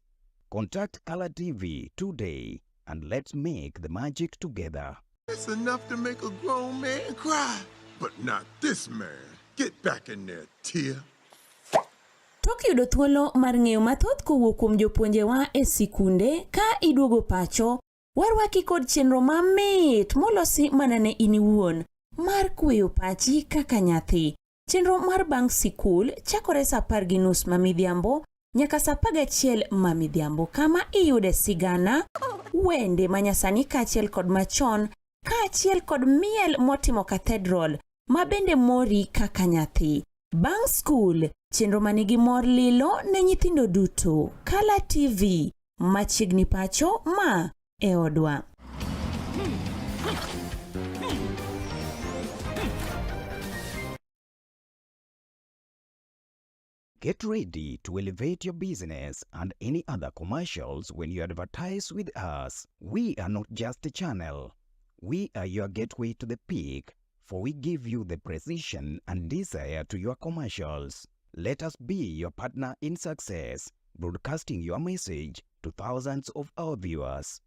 Contact Color TV today and let's make the magic together. It's enough to make a grown man cry, but not this man. Get back in there, Tia. Tok yudo thuolo mar ng'eyo mathoth kowuok kuom jopuonjewa e sikunde ka iduogo pacho, warwaki kod chenro mamit molosi mana ne in iwuon mar kweyo pachi kaka nyathi. Chenro mar bang' sikul chakore saa 10:30 ma midhiambo nyaka saa 11 ma midhiambo kama iyude sigana, wende manyasani kaachiel kod machon kaachiel kod miel motimo cathedral ma bende mori kaka nyathi. Bang' skul, chenro manigi mor lilo ne nyithindo duto. Kala TV, machiegni pacho ma e odwa. Get ready to elevate your business and any other commercials when you advertise with us. We are not just a channel. We are your gateway to the peak, for we give you the precision and desire to your commercials. Let us be your partner in success, broadcasting your message to thousands of our viewers.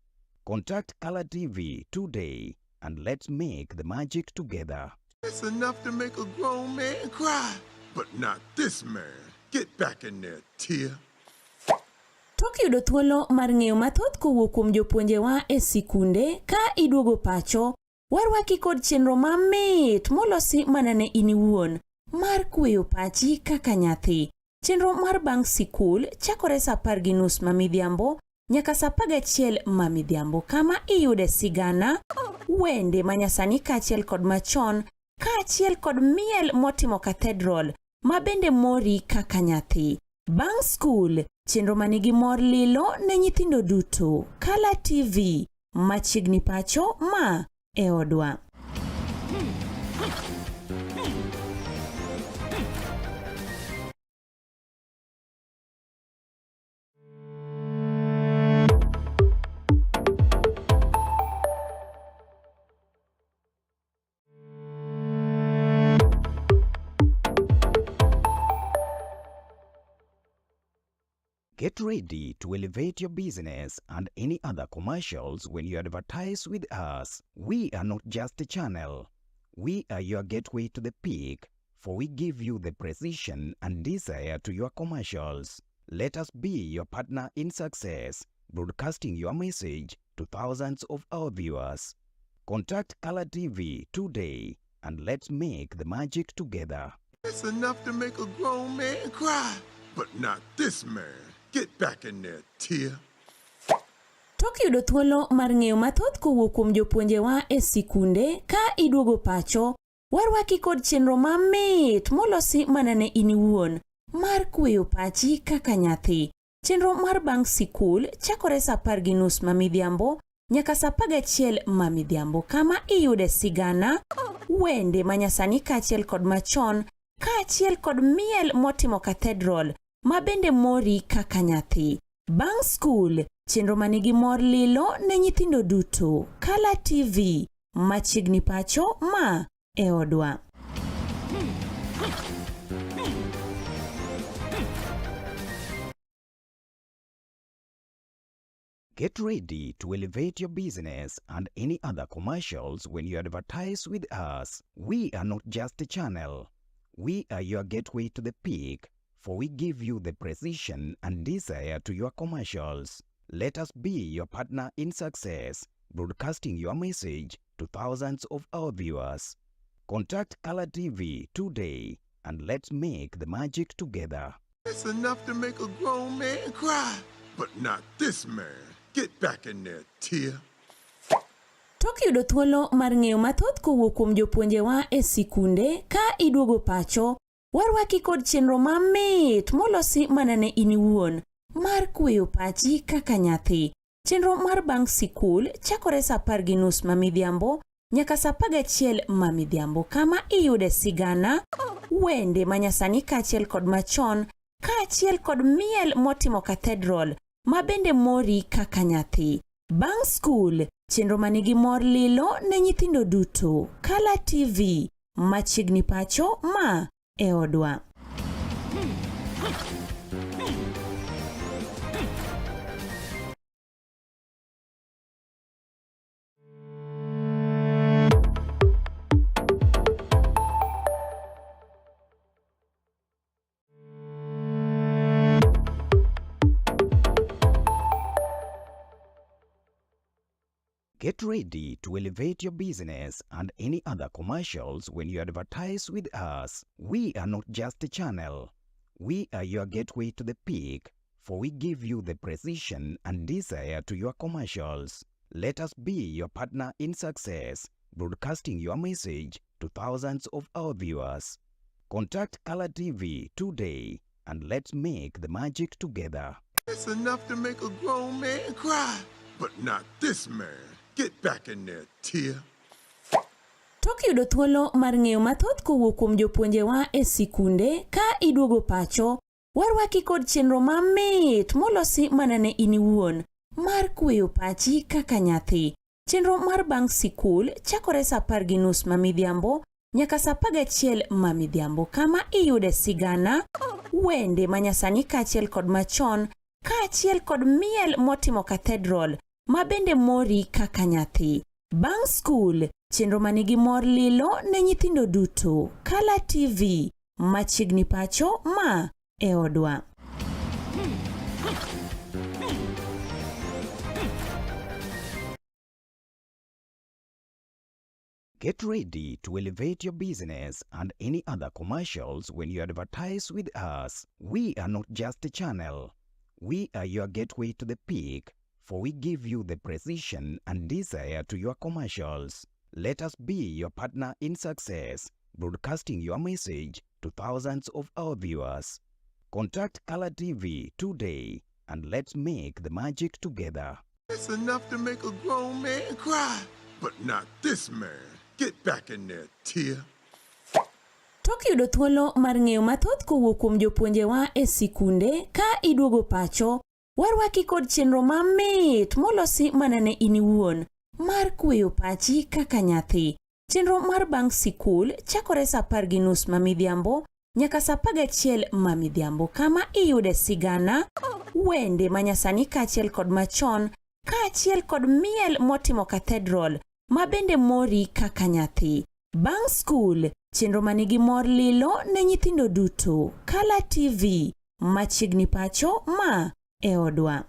Contact Color TV today and let's make the magic together. It's enough to make a grown man cry, but not this man. Get back in there, Tia. Tok yudo thuolo mar ng'eyo mathoth kowuok kuom jopuonjewa e sikunde ka iduogo pacho, warwaki kod chenro mamit molosi mana ne in iwuon mar kweyo pachi kaka nyathi. Chenro mar bang' sikul chakore saa 10:30 ma midhiambo nyaka saa 11 ma midhiambo kama iyude sigana, wende manyasani kaachiel kod machon kaachiel kod miel motimo cathedral ma bende mori kaka nyathi. Bang' skul, chenro manigi mor lilo ne nyithindo duto. Kala TV, machiegni pacho ma e odwa. Get ready to elevate your business and any other commercials when you advertise with us. We are not just a channel. We are your gateway to the peak, for we give you the precision and desire to your commercials. Let us be your partner in success, broadcasting your message to thousands of our viewers. Contact Color TV today and let's make the magic together. It's enough to make a grown man cry, but not this man. Get back in there, Tia. Tok yudo thuolo mar ng'eyo mathoth kowuok kuom jopuonjewa e sikunde ka iduogo pacho, warwaki kod chenro mamit molosi mana ne in iwuon mar kweyo pachi kaka nyathi. Chenro mar bang' sikul chakore saa 10:30 ma midhiambo nyaka saa 11 ma midhiambo kama iyude sigana, wende manyasani kaachiel kod machon kaachiel kod miel motimo cathedral ma bende mori kaka nyathi. Bang' skul, chenro manigi mor lilo ne nyithindo duto. Kala TV, machiegni pacho ma e odwa. Get ready to elevate your business and any other commercials when you advertise with us. We are not just a channel. We are your gateway to the peak, for we give you the precision and desire to your commercials. Let us be your partner in success, broadcasting your message to thousands of our viewers. Contact Color TV today and let's make the magic together. It's enough to make a grown man cry, but not this man. Get back in there, Tia. Tok yudo thuolo mar ng'eyo mathoth kowuok kuom jopuonjewa e sikunde ka iduogo pacho, warwaki kod chenro mamit molosi mana ne in iwuon mar kweyo pachi kaka nyathi. Chenro mar bang' sikul chakore sa 10:30 ma midhiambo nyaka sa 11 ma midhiambo kama iyude sigana, wende manyasani kaachiel kod machon kaachiel kod miel motimo cathedral ma bende mori kaka nyathi. Bang' skul, chenro manigi mor lilo ne nyithindo duto. Kala TV, machiegni pacho ma e odwa. Get ready to elevate your business and any other commercials when you advertise with us. We are not just a channel. We are your gateway to the peak, for we give you the precision and desire to your commercials. Let us be your partner in success, broadcasting your message to thousands of our viewers. Contact Color TV today and let's make the magic together. It's enough to make a grown man cry, but not this man. Get back in there, Tia. Tok yudo thuolo mar ng'eyo mathoth kowuok kuom jopuonjewa e sikunde ka iduogo pacho, warwaki kod chenro mamit molosi mana ne in iwuon mar kweyo pachi kaka nyathi. Chenro mar bang' sikul chakore sa 10:30 ma midhiambo nyaka sa 11 ma midhiambo kama iyude sigana, wende manyasani kaachiel kod machon kaachiel kod miel motimo cathedral ma bende mori kaka nyathi. Bang' skul, chenro manigi mor lilo ne nyithindo duto. Kala TV, machiegni pacho ma e odwa. Get ready to elevate your business and any other commercials when you advertise with us. We are not just a channel. We are your gateway to the peak, for we give you the precision and desire to your commercials. Let us be your partner in success, broadcasting your message to thousands of our viewers. Contact Color TV today and let's make the magic together. It's enough to make a grown man cry, but not this man. Get back in there, Tia. Tok yudo thuolo mar ng'eyo mathoth kowuok kuom jopuonjewa e sikunde ka iduogo pacho, warwaki kod chenro mamit molosi mana ne in iwuon mar kweyo pachi kaka nyathi. Chenro mar bang' sikul chakore sa 10:30 ma midhiambo nyaka sa 11 ma midhiambo kama iyude sigana, wende manyasani kaachiel kod machon kaachiel kod miel motimo cathedral ma bende mori kaka nyathi. Bang' skul, chenro manigi mor lilo ne nyithindo duto. Kala TV, machiegni pacho ma e odwa.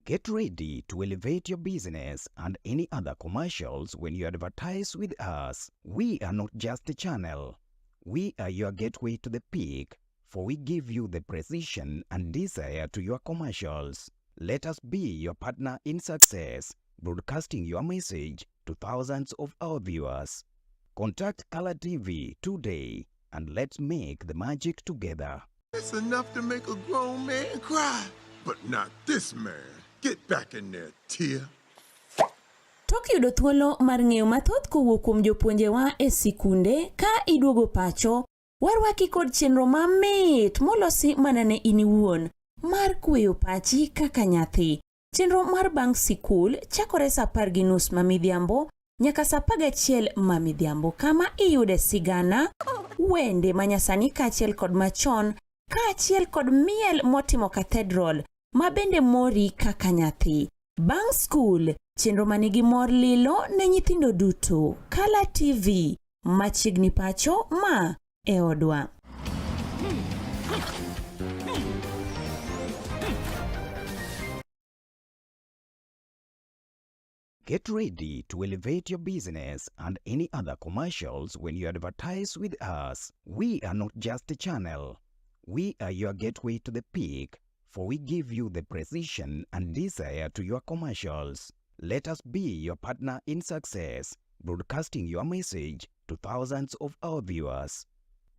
Get ready to elevate your business and any other commercials when you advertise with us. We are not just a channel. We are your gateway to the peak, for we give you the precision and desire to your commercials. Let us be your partner in success, broadcasting your message to thousands of our viewers. Contact Color TV today and let's make the magic together. It's enough to make a grown man cry, but not this man. Get back in there, Tia. Tok yudo thuolo mar ng'eyo mathoth kowuok kuom jopuonjewa e sikunde ka iduogo pacho, Warwaki kod chenro mamit molosi mana ne in iwuon mar kweyo pachi kaka nyathi. Chenro mar bang' sikul chakore saa apar gi nus ma midhiambo nyaka saa apar gachiel ma midhiambo kama iyude sigana, wende manyasani kaachiel kod machon kaachiel kod miel motimo cathedral ma bende mori kaka nyathi. Bang' skul, chenro ma nigi mor lilo ne nyithindo duto. Kala TV, machiegni pacho ma e odwa. Get ready to elevate your business and any other commercials when you advertise with us. We are not just a channel. We are your gateway to the peak, for we give you the precision and desire to your commercials. Let us be your partner in success, broadcasting your message to thousands of our viewers.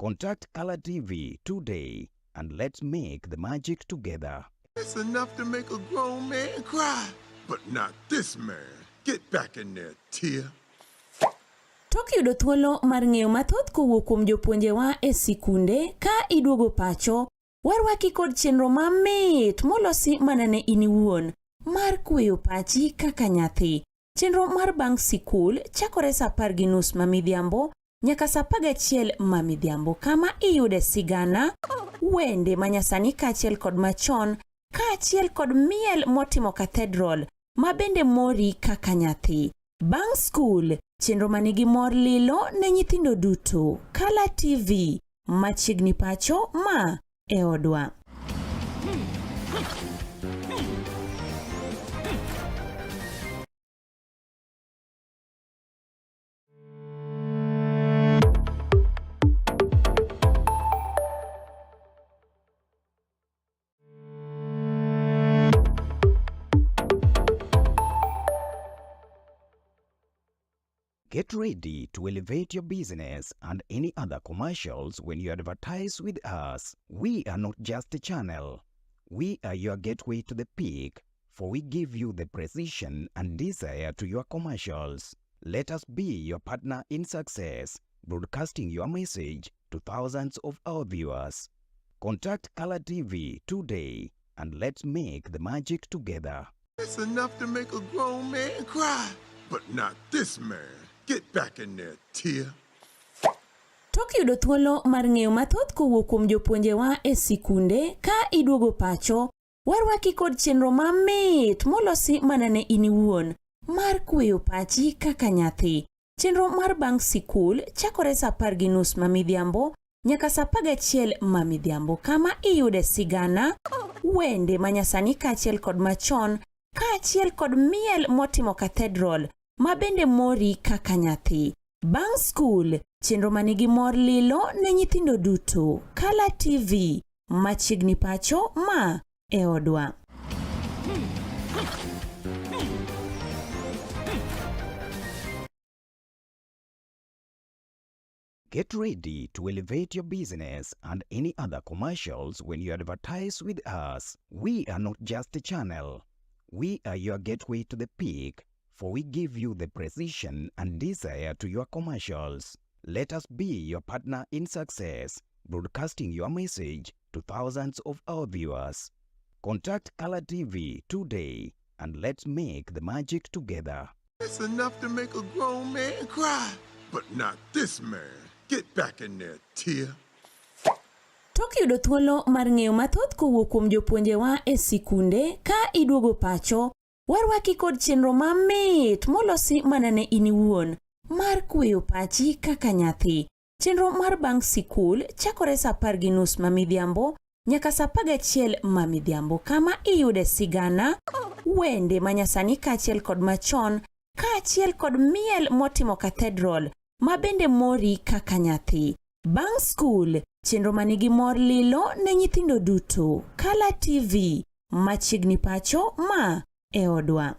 Contact Color TV today and let's make the magic together. It's enough to make a grown man cry, but not this man. Get back in there, Tia. Tok yudo thuolo mar ng'eyo mathoth kowuok kuom jopuonjewa e sikunde ka iduogo pacho, warwaki kod chenro mamit molosi mana ne in iwuon mar kweyo pachi kaka nyathi. Chenro mar bang' sikul chakore saa apar gi nus ma midhiambo nyaka saa apar gachiel ma midhiambo kama iyude sigana, wende manyasani kaachiel kod machon kaachiel kod miel motimo cathedral ma bende mori kaka nyathi. Bang' skul, chenro ma nigi mor lilo ne nyithindo duto. Kala TV, machiegni pacho ma e odwa. Get ready to elevate your business and any other commercials when you advertise with us. We are not just a channel. We are your gateway to the peak, for we give you the precision and desire to your commercials. Let us be your partner in success, broadcasting your message to thousands of our viewers. Contact Color TV today and let's make the magic together. It's enough to make a grown man cry, but not this man. Get back in there, Tia. Tok yudo thuolo mar ng'eyo mathoth kowuok kuom jopuonjewa e sikunde ka iduogo pacho, warwaki kod chenro mamit molosi mana ne in iwuon mar kweyo pachi kaka nyathi. Chenro mar bang' sikul chakore saa apar gi nus ma midhiambo nyaka saa apar gachiel ma midhiambo kama iyude sigana, wende manyasani kaachiel kod machon kaachiel kod miel motimo cathedral ma bende mori kaka nyathi. Bang' skul, chenro ma nigi mor lilo ne nyithindo duto. Kala TV, machiegni pacho ma e odwa. Get ready to elevate your business and any other commercials when you advertise with us. We are not just a channel. We are your gateway to the peak, for we give you the precision and desire to your commercials. Let us be your partner in success, broadcasting your message to thousands of our viewers. Contact Color TV today and let's make the magic together. It's enough to make a grown man cry, but not this man. Get back in there, Tia. Tok yudo thuolo mar ng'eyo mathoth kowuok kuom jopuonjewa e sikunde ka iduogo pacho, warwaki kod chenro mamit molosi mana ne in iwuon mar kweyo pachi kaka nyathi. Chenro mar bang' sikul chakore saa apar gi nus ma midhiambo nyaka saa apar gachiel ma midhiambo kama iyude sigana, wende manyasani kaachiel kod machon kaachiel kod miel motimo cathedral ma bende mori kaka nyathi. Bang' skul, chenro ma nigi mor lilo ne nyithindo duto. Kala TV, machiegni pacho ma e odwa.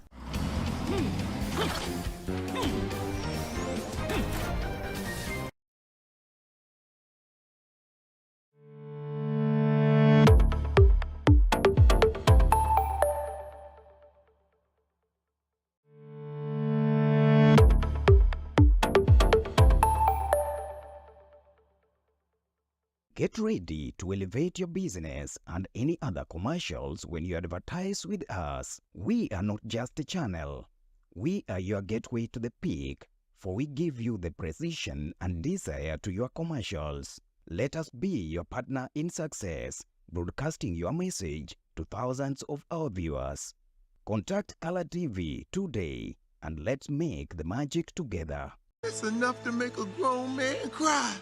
Get ready to elevate your business and any other commercials when you advertise with us. We are not just a channel. We are your gateway to the peak, for we give you the precision and desire to your commercials. Let us be your partner in success, broadcasting your message to thousands of our viewers. Contact Color TV today and let's make the magic together. It's enough to make a grown man cry.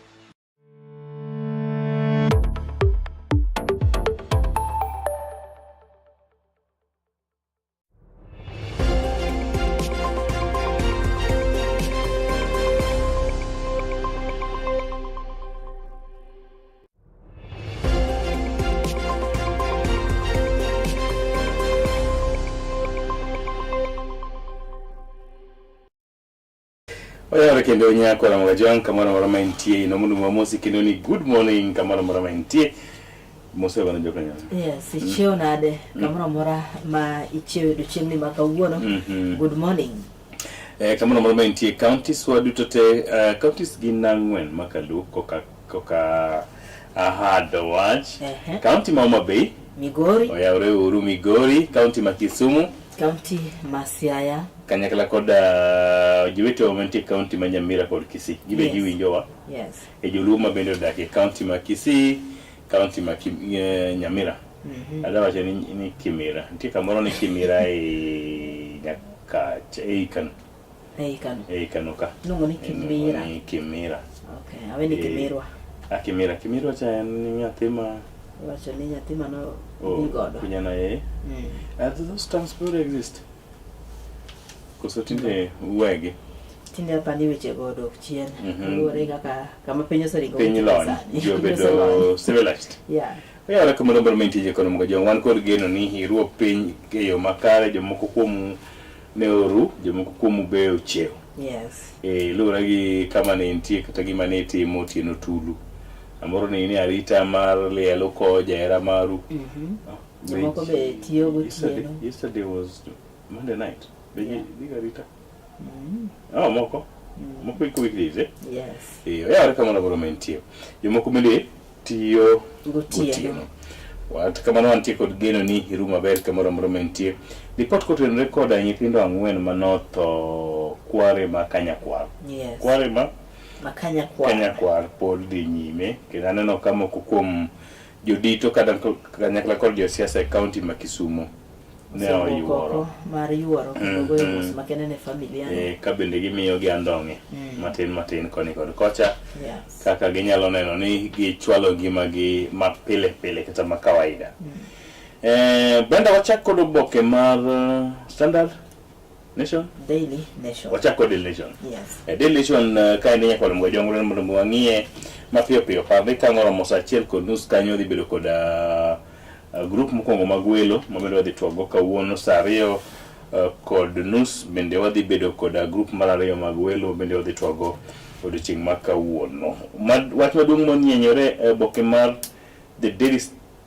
Oyawore kendo nyako Ramogi Jwang' kamoro amora ma intie ino mondo wamosi kendo ni good morning kamoro amora ma intie mose bana jokanyo Yes, ichiew nade kamoro amora ma ichiew e odiechieng'ni ma kawuono. Good morning. Eh, kamoro amora ma intie counties wa duto te counties gin ang'wen ma kaluo koka koka ahado wach county ma Homa Bay Migori, oyawore uru Migori county ma Kisumu kaunti ma Siaya. kanyakla kod jowetewa mantie county ma Nyamira kod Kisii gibe giwinjowa e joluo ma bende odak e county ma Kisii county ma Nyamira adwa wacho ni Kimira nitie kamoro ni Kimira e Nyakach ei Kano Ei Kano. Ei Kano ka. Iluongo ni Kimira. Ni Kimira. Okay, awe ni Kimirwa. Ah, Kimira. Kimirwa cha en nyathi ma Iwacho ni nyathi mano dhi godo. Kunyana e. Do those terms still exist? Koso tinde uwegi? Tinde apani weche go odok chien. Luwore kaka kama piny oseringo. Piny lony. Ji obedo civilized. Yeah. Oyawore kamoro moro ma intie kono mga jong wan kod geno ni iruo piny e yo makare jomoko kuomu ne oru jomoko kuomu be ochiew. Yes. E, luwore gi kama ne intie kata gima ne itimo otieno tulu. Samoro ne in e arita mar liel ukowo jahera maru. Jomoko be tiyo gotieno. Yesterday was Monday night. Be ji arita? Oh, moko. Moko iko weekdays, eh? Yes. Eh, oyawore kamoro amora ma intie. Jomoko bende tiyo gotieno. Wat kamano wantie kod geno ni iru maber kamoro amora ma intie. Lipot kotenore koda nyithindo ang'wen manotho kware ma Kanyakwar. Yes. Kware ma Kanyakwar. Kanyakwar pod dhi nyime kendo aneno ka moko kuom jodito kata kanyakla kod josiasa e kaunti ma Kisumo ne oyuoro mar yuoro kendo goyo mos makende ne familia ka bende gimiyo gi andong'e matin matin koni kod kocha kaka ginyalo neno ni gichwalo ngimagi ma pile pile kata ma kawaida. Brenda, wachak kod oboke mar Standard Nation? Daily Nation. Wachak kod Daily Nation. Yes. Daily Nation ka en nyaka mondo jongre mondo wang'iye mapiyo piyo. Par ni ka oromo saa 1:30 kanyo dhi bedo kod grup mokwongo mag welo ma bende wadhi twakgo kawuono saa 2:30 bende wadhi bedo kod grup mar ariyo mag welo bende wadhi twakgo odiochieng' ma kawuono. Wach maduong' monyenyore e oboke mar The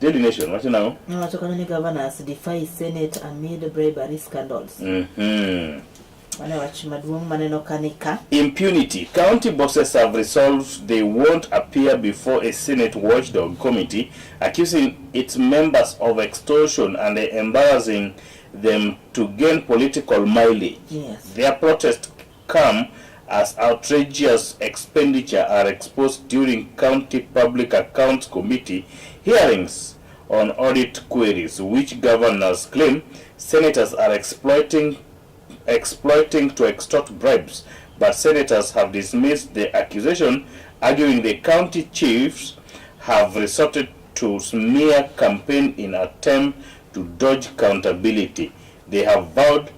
Daily Nation wacho nang'o? Wacho kanyo ni governors defy Senate amid bribery scandals. Mano wach maduong' maneno ka ni ka. Impunity. County bosses have resolved they won't appear before a Senate watchdog committee accusing its members of extortion and embarrassing them to gain political mileage. Yes. Their protest come as outrageous expenditure are exposed during County Public Accounts Committee hearings on audit queries, which governors claim senators are exploiting to extort bribes, but senators have dismissed the accusation, arguing the county chiefs have resorted to smear campaign in attempt to dodge accountability. They have vowed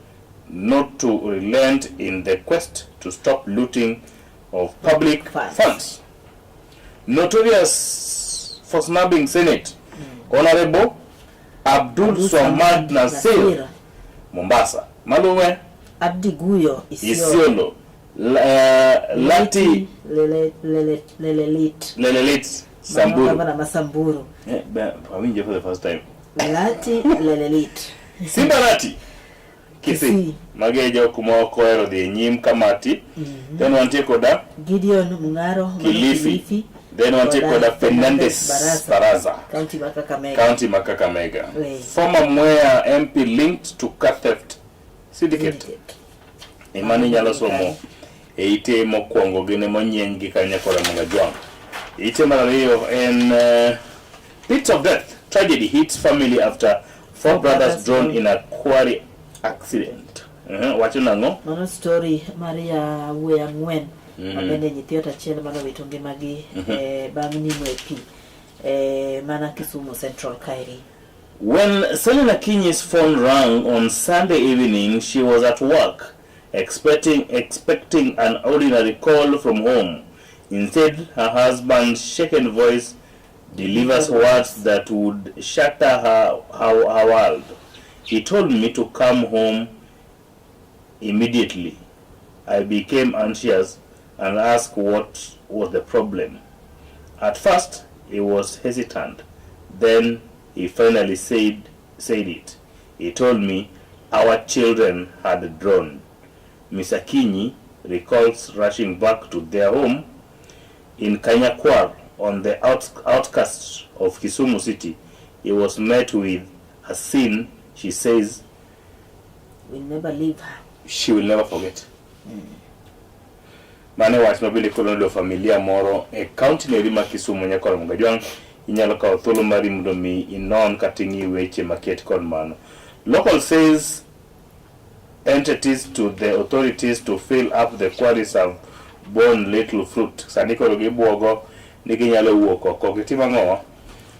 not to relent in the quest to stop looting of public funds. Notorious for snubbing Senate, Honorable Abdul Swamad Nasir, Mombasa. Maluwe Abdi Guyo Isiolo. Lati Lelelit. Lelelit Samburu. Gavana ma Samburu. Awinjo for the first time. Lati Lelelit. Simba Lati. Kisii. Magi jok moko ohero dhi e nyim kamati. Then wantie koda Gideon Mung'aro Kilifi. Then wantie koda Fernandes Baraza. County ma Kakamega. County ma Kakamega. Wee. Former Mwea MP linked to car theft syndicate. Emane inyalo somo e ite mokwongo gin ema onyieny gi kanyo koda Mugajwang'. Ite mar ariyo en Pits of Death tragedy hits family after four brothers drown in a quarry accident. Wacho nang'o? Mano story mar ya wuoyi ang'wen ma bende nyithi ot achiel mane owito ngimagi bang' nimo e pi mana Kisumu Central kaeri. When Selina Kinyi's phone rang on Sunday evening, she was at work, expecting an ordinary call from home. Instead, her husband's shaken voice delivers words that would shatter her world. He told me to come home immediately. I became anxious and asked what was the problem. At first, he was hesitant. Then he finally said it. He told me our children had drowned. Miss Akinyi recalls rushing back to their home in Kanyakwar on the outskirts of Kisumu City. He was met with a scene she says will never leave her. She will never forget. Mano e wach ma bende koro noyudo familia moro e kaunti no eri ma Kisumu nyaka Ramogi Ajwang'. Inyalo kawo thuolo mari mondo mi inon kata ing'i weche maket kod mano. Local says entities to the authorities to fill up the quarries have borne little fruit. Sani koro gibuogo ni ginyalo wuok oko gitim ang'o?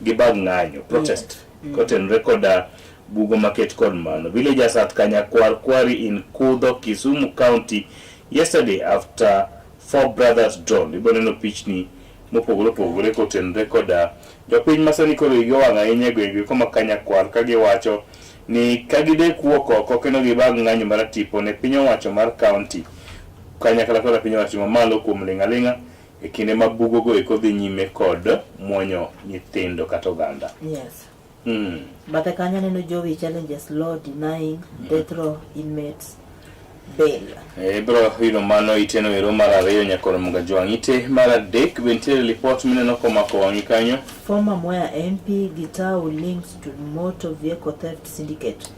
Gibag ng'anyo, protest. Kotenore koda bugo maket kod mano. Villagers at Kanyakwar Quarry in Kudho, Kisumu County yesterday after four brothers drowned. Ibiro neno pichni mopogore opogore kotenore koda jopiny ma sani koro igi owang' ahinya e gwenge koma Kanyakwar ka giwacho ni ka gidek wuok oko kendo gibag ng'anyo mar tipo ne piny owacho mar county kanyakla koda piny owacho mamalo kuom ling' aling'a e kinde ma bugo go eko dhi nyime kod muonyo nyithindo kata oganda. Bathe kanyo aneno Jowi challenges law denying death row inmates bail. Ibiro yudo mano iteno ero mar ariyo nyaka Ramogi Ajwang'. Ite mar adek be nitiere lipot mineno komako wang'i kanyo. Former Mwea MP Gitau linked to motor vehicle theft syndicate.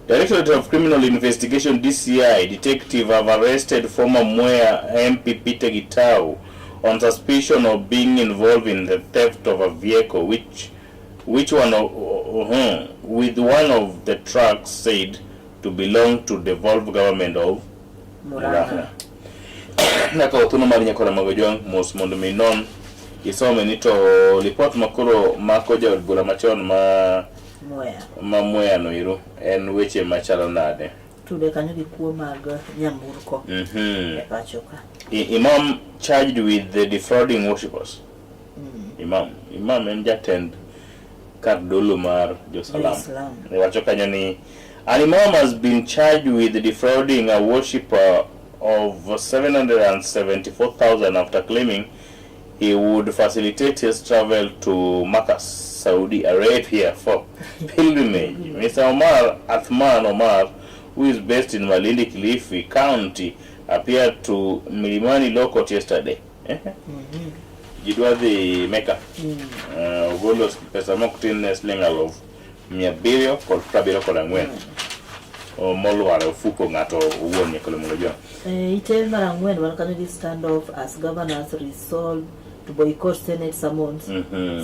Directorate of Criminal Investigation DCI detective have arrested former Mwea MP Peter Gitau on suspicion of being involved in the theft of a vehicle which one of with one of the trucks said to belong to devolved government of Murang'a. Nakawo thuolo mar nyakora mag Ojwang' mos mondo mi non isome ni to lipot makoro mako jaod bura machon ma Mwea. ma Mwea no ero en weche machalo nade? Tude kanyo gi kuo mag nyamburko e pacho ka. Imam charged with the defrauding worshippers. Imam en jatend kar dolo mar Jo-Salam. Jo-Islam. Wacho kanyo ni an imam has been charged with defrauding a worshipper of 774,000 after claiming he would facilitate his travel to Makkah, Saudi Arabia for pilgrimage. Mr. Omar Athman Omar, who is based in Malindi, Kilifi County, appeared to Milimani Law Court yesterday. Gidwa dhi Mecca. Ogolo pesa mok tin ne siling 774. Molwar e ofuko ng'ato owuon nyaka mondo jwa. Ite mar ang'wen wan kanyo gi standoff as governors resolve to boycott Senate summons,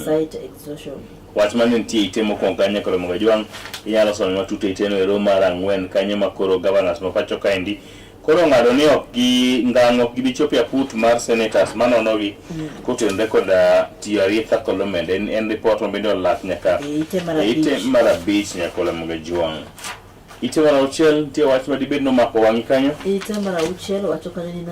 cite exhaustion. Wach mane nitie ite mokwongo kanyo nyaka mondo jwang' inyalo some matut e iteno ero mar ang'wen kanyo ma koro governors ma pacho kaendi koro ng'ado ni ok gi ngang' ok gibi chopo e aput mar senators manonogi kotenore koda tiyo aritha kod omenda en report ma bende olak nyaka E ite mar e ite abich. mar abich nyaka Ramogi Ajwang'. Ite mar auchiel nitie wach ma dibed nomako wang'i kanyo. Ite mar auchiel wacho kanyo ni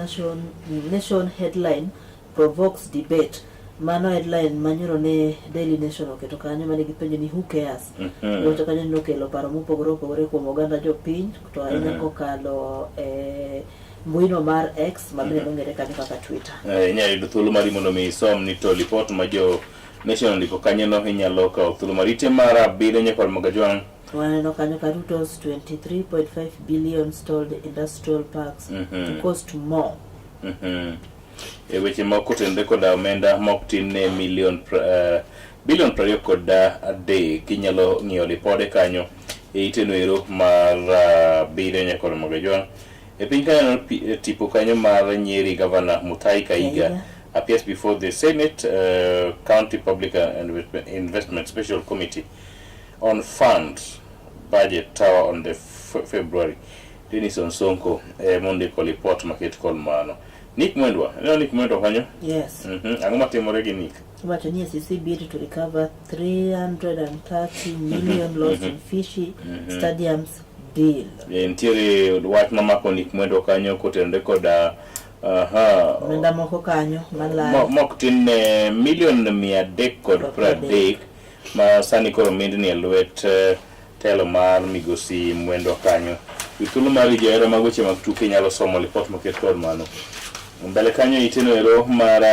nation headline provokes debate. Mano headline manyoro ne Daily Nation oketo kanyo mane gipenjo ni who cares. Wacho kanyo ni nokelo paro mopogore opogore kuom oganda jopiny to ahinya kokalo e mbuino mar X ma bende nong'ere kanyo kaka Twitter. Inyalo yudo thuolo mari mondo mi isom ni to lipot ma jo Nation ondiko kanyo no inyalo kawo thuolo mari. Ite mar abiriyo nyaka Ramogi Ajwang'. Waneno kanyo ka Ruto's 23.5 billion stalled industrial parks to cost more. e weche moko kotenore koda omenda mok tin ne milion bilion 23. Inyalo ng'iyo lipode kanyo e iteno ero mar abiriyo nyaka Ramogi Ajwang'. E piny kanyo tipo kanyo mar Nyeri Governor Mutahi Kahiga Kahiga. appears before the Senate County Public and Investment Special Committee on Fund Budget Tower on the February. Denison Sonko mondiko lipot maket kod mano. Nick Mwendwa, ineno Nick Mwendwa kanyo? Yes. Ang'o matimore gi Nick? Iwacho ni SEC bid to recover 330 million lost in fishy stadiums deal. Nitiere wach mamako Nick Mwendwa kanyo kotenore koda aha, Omenda moko kanyo malal. Mok tin ne milion 330 ma sani koro mindni e lwet telo mar migosi Mwendwa kanyo. E thuolo mar johera mag weche mag tuke nyalo somo lipot moket kod mano. Mbele kanyo iteno ero mar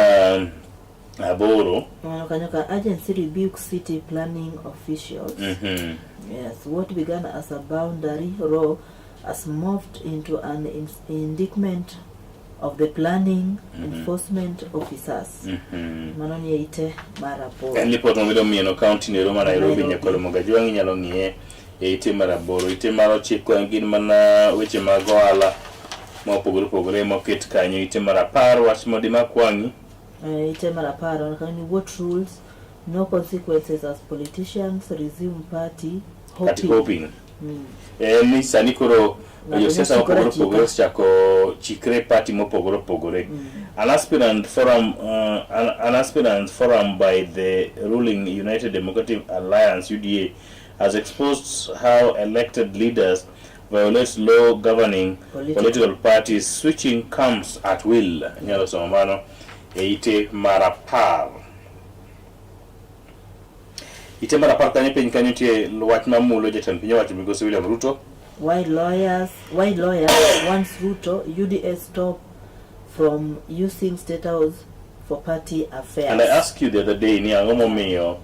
aboro. Mano kanyo ka agency rebuke city planning officials. Yes, what began as a boundary row has morphed into an indictment of the planning enforcement officers. Mano ni e ite mar aboro. En lipot mabedo mieno kaunti nero ma Nairobi Nairobi. nyakolo Mogajwang' inyalo ng'iye e ite mar aboro. Ite mar ochiko gin mana weche mag ohala ma opogore opogore moket kanyo. Ite mar 10 wach modimak wang'i. Ite mar 10 waneno kanyo ni what rules no consequences as politicians resume party Party hopping. hopping. En ni sani koro Ng'ato josiasa nyachikore mopogore achika. opogore osechako chikre party mopogore opogore. An aspirant forum by the ruling United Democratic Alliance UDA has exposed how elected leaders violate law governing Political. political parties, switching camps at will. Inyalo somo mano e ite mar 10. Ite mar 10 kanyo piny kanyo nitie wach mamulo jatend piny owacho migosi William Ruto. Why lawyers wants Ruto UDA stop from using state house for party affairs. And I asked you the other day ni ang'o momiyo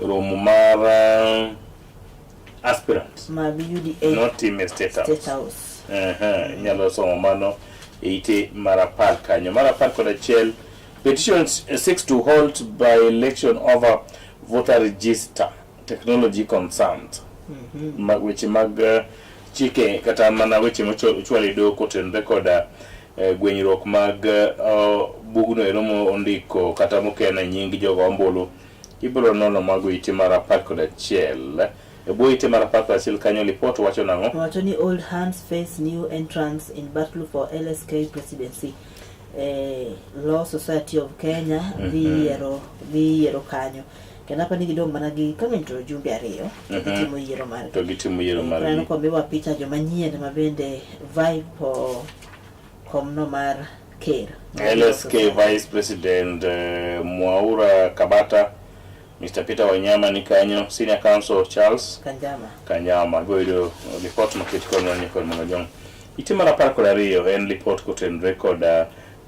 romo mar aspirants mag UDA notim e state house. State House. Inyalo somo mano e ite mar 10 kanyo. Mar 11, petitions seeks to halt by election over voter register technology concerns. Weche mag chike kata mana weche mochwal e doho kotenore koda gwenyruok mag bugno ero mondiko kata mokene nying jogo ombulu. Ibiro nono mago ite mar 11. E bwo ite mar 11 kanyo lipot wacho nang'o? Wacho ni old hands face new entrants in battle for LSK presidency. Law Society of Kenya dhi yiero kanyo. Kendo apani gidong' mana gi ka ng'eny to jumbe 2 to gitimo yiero margi. To gitimo yiero Aneno margi. komiwa picha joma nyien ma bende vie for komno mar ker. LSK Vice President Mwaura Kabata, Mr. Peter Wanyama ni kanyo, Senior Counsel Charles Kanjama. Kanyama. Ibiro yudo lipot moket kod mano kod Mogajwang'. Ite mar 12 en lipot kotenore kod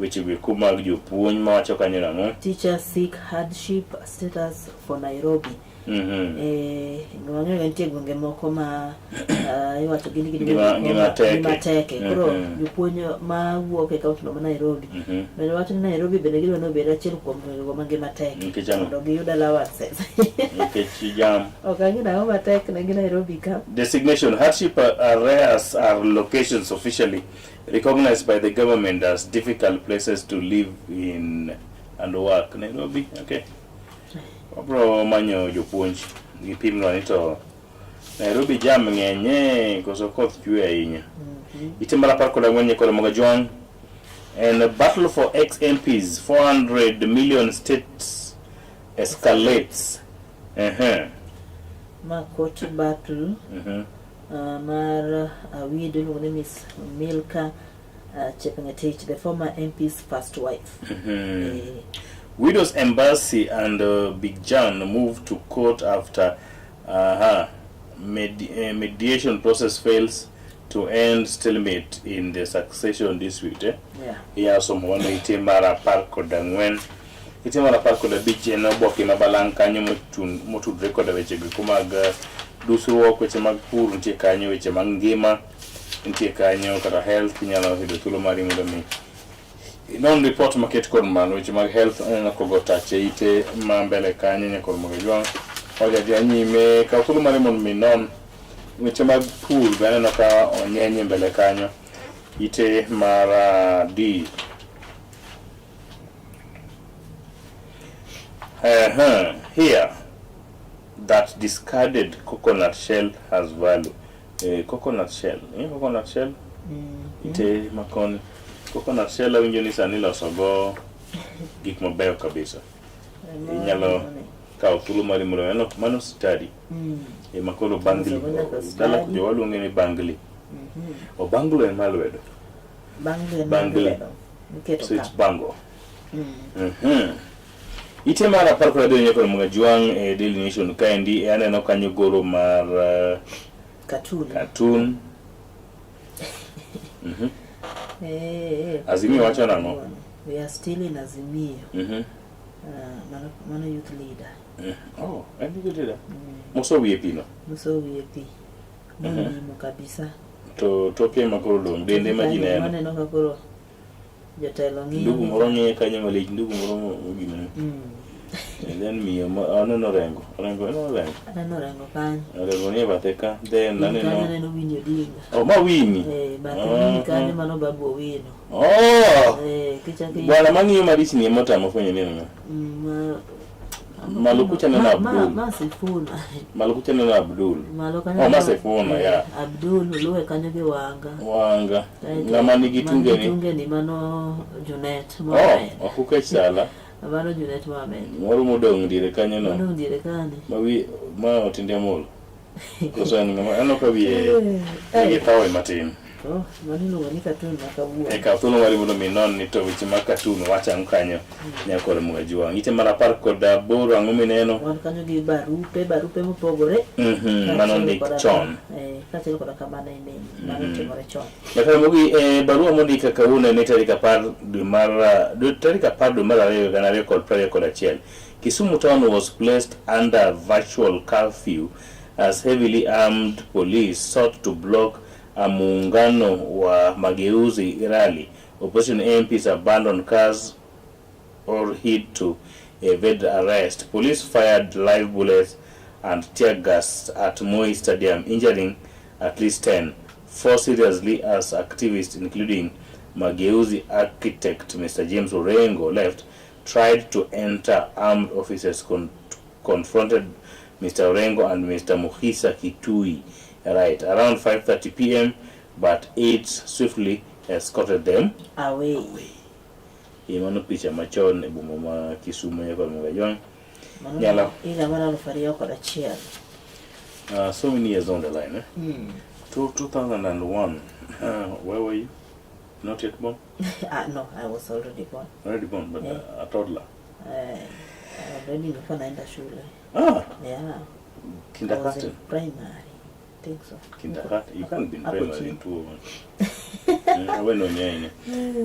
weche goeko mag jopuonj mawacho kanyo nang'o? Teachers seek hardship status for Nairobi. Wang'eyo nitie gwenge moko ma iwacho gin gin Ngima teke. Ngima teke. Koro jopuonj mawuok e kaunti no ma Nairobi bende wacho ni Nairobi bende gidwa ni obed achiel kuom gwengego ma ngima teke Nikech ang'o? mondo giyud allowances. Nikech jam. Ok ang'e nang'o matek ne gi Nairobi ka. Designation hardship areas are locations officially recognized by the government as difficult places to live in and work. Nairobi, okay. Wabro manyo jopuonj gipimnwa ni to Nairobi jam ng'enye koso koth chwe ahinya. Ite mar 14 nyikoro Mogajwang' en battle for ex-MPs 400 million states escalates. Ma court battle mar Awido iluongo ni Miss Milka Chepngetich, the former MP's first wife. Widows Embassy and Big John moved to court after mediation process fails to end stalemate in the succession dispute. Inyalo somo mano ite mar 14. Ite mar 15 en oboke ma balang' kanyo motudore koda weche goeko mag dusruok, weche mag pur nitie kanyo, weche mag ngima nitie kanyo, kata health inyalo yudo thuolo mari mondo mi Non report maket kod malo weche mag health aneno kogo tach e ite ma mbele kanyo nyaka Ramogi Ajwang'. Waja nyime kaw thuolo mari mondo mi non weche mag pur be aneno ka onyenye mbele kanyo ite mar D. Here that discarded coconut shell has value. Coconut shell, coconut shell ite makoni coconut shell awinjo ni sani iloso go gik mabeyo kabisa. Inyalo kawo thuolo mari mondo mano, mano study ema koro bangli Iloso go nyaka dala study. jowa luonge ni bangli. O banglo en mar lwedo. Bangli en mar Bangli. lwedo. Miketo So it's ka. bango. Ite mar 17 nyaka Ramogi Ajwang' e Daily Nation kaendi e aneno kanyo goro mar Cartoon. cartoon. Azimio wacho nang'o? We are still in Azimio. Mano youth leader. Oh, en youth leader. Moso wiye pi no. Muso wiye pi. Monimo kabisa. To toke ma koro dong' dende ma ji neno. Maneno ka koro jotelo ng'iyo. Ndugu moro ng'iye kanyo malich, ndugu moro gimene. And then miyo ma aneno Orengo. Orengo en Orengo. Aneno Orengo kanyo. Orengo nie bathe ka. Then Kanyo aneno aneno Winnie Odinga. Oh, ma Winnie. Bathe Winnie kanyo mano Babu Owino. Oh! Kichako Bwana mang'iyo malich ni ema otama fwenyo ni en ng'a. Malo kucha neno Abdul. Ma Sifuna. Malo kucha neno Abdul. Malo kanyo. Oh, ma Sifuna, ya. Abdul luwe kanyo gi Wanga. Wanga. Kaeto Ng'ama nigi tunge ni. tunge ni mano Junet Oh, Mohamed. ok ukech sala. Mano Junet Mohamed. Moro modong' diere kanyo no. Modong' diere kani. Ma wi ma otinde amolo. Koso en ng'ama aneno ka wiye nigi thawe matin. Oh, mano iluongo ni cartoon ma kawuono. E kaw thuolo mari mondo mi non ni to weche mag cartoon wacho ang'o kanyo nyaka Ramogi Ajwang'. Ite mar 18 ang'o mineno? Wan kanyo gi barupe, barupe mopogore. Mano ndik chon. Kaachiel koda ka mane ineno, mano timore chon. Nyaka Ramogi, barua mondik kawuono en tarik 10 dwe mar, tarik 10 dwe mar 2 2021. Kisumu town was placed under virtual curfew as heavily armed police sought to block a muungano wa mageuzi rally. Opposition MPs abandoned cars or hid to evade arrest. Police fired live bullets and tear gas at Moi Stadium, injuring at least 10. 4 seriously as activists, including Mageuzi architect Mr. James Orengo, left, tried to enter. Armed officers confronted Mr. Orengo and Mr. Mukhisa Kitui, right, around 5:30 p.m., but aides swiftly escorted them away. Mano picha machon e boma ma Kisumu nyaka Ramogi Ajwang'. Mano Nyalo. higa mar 2001. So many years on the line, eh? 2001. Where were you? Not yet born? No, I was already born. Already born, but a toddler. Already nilikuwa naenda shule. Yeah. I was Kindergarten. in primary. I think so. Kindergarten. You can't be in Hapo primary chini. in 201. Wewe ndio nyenye.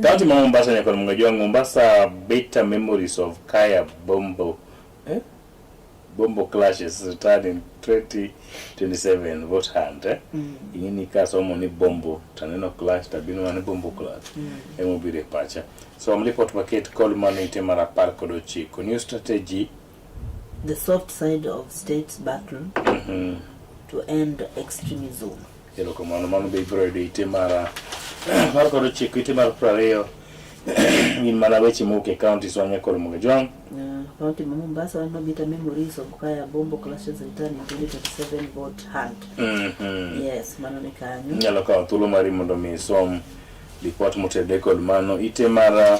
Kaunti ma Mombasa nyaka Ramogi Ajwang'. Mombasa bitter memories of Kaya Bombo. Bombo clashes return in 2027 vote hunt. Ing'eni ka somo ni bombo taneno clash tabino mana bombo clash. Ema obiro e pacha. Som report maket kod mano ite mar 19. New strategy. The soft side of state's battle to end extremism. Erokamano, mano be ibiro yudo ite mar 19, ite mar 20 gin mana weche mowuok e counties wa nyaka Ramogi Ajwang'. County ma Mombasa waneno bitter memories of Kaya Bombo clashes return in 2027 vote hunt. Yes, mano ni kanyo. Inyalo kawo thuolo mari mondo mi isom ripot motedre kod mano ite mar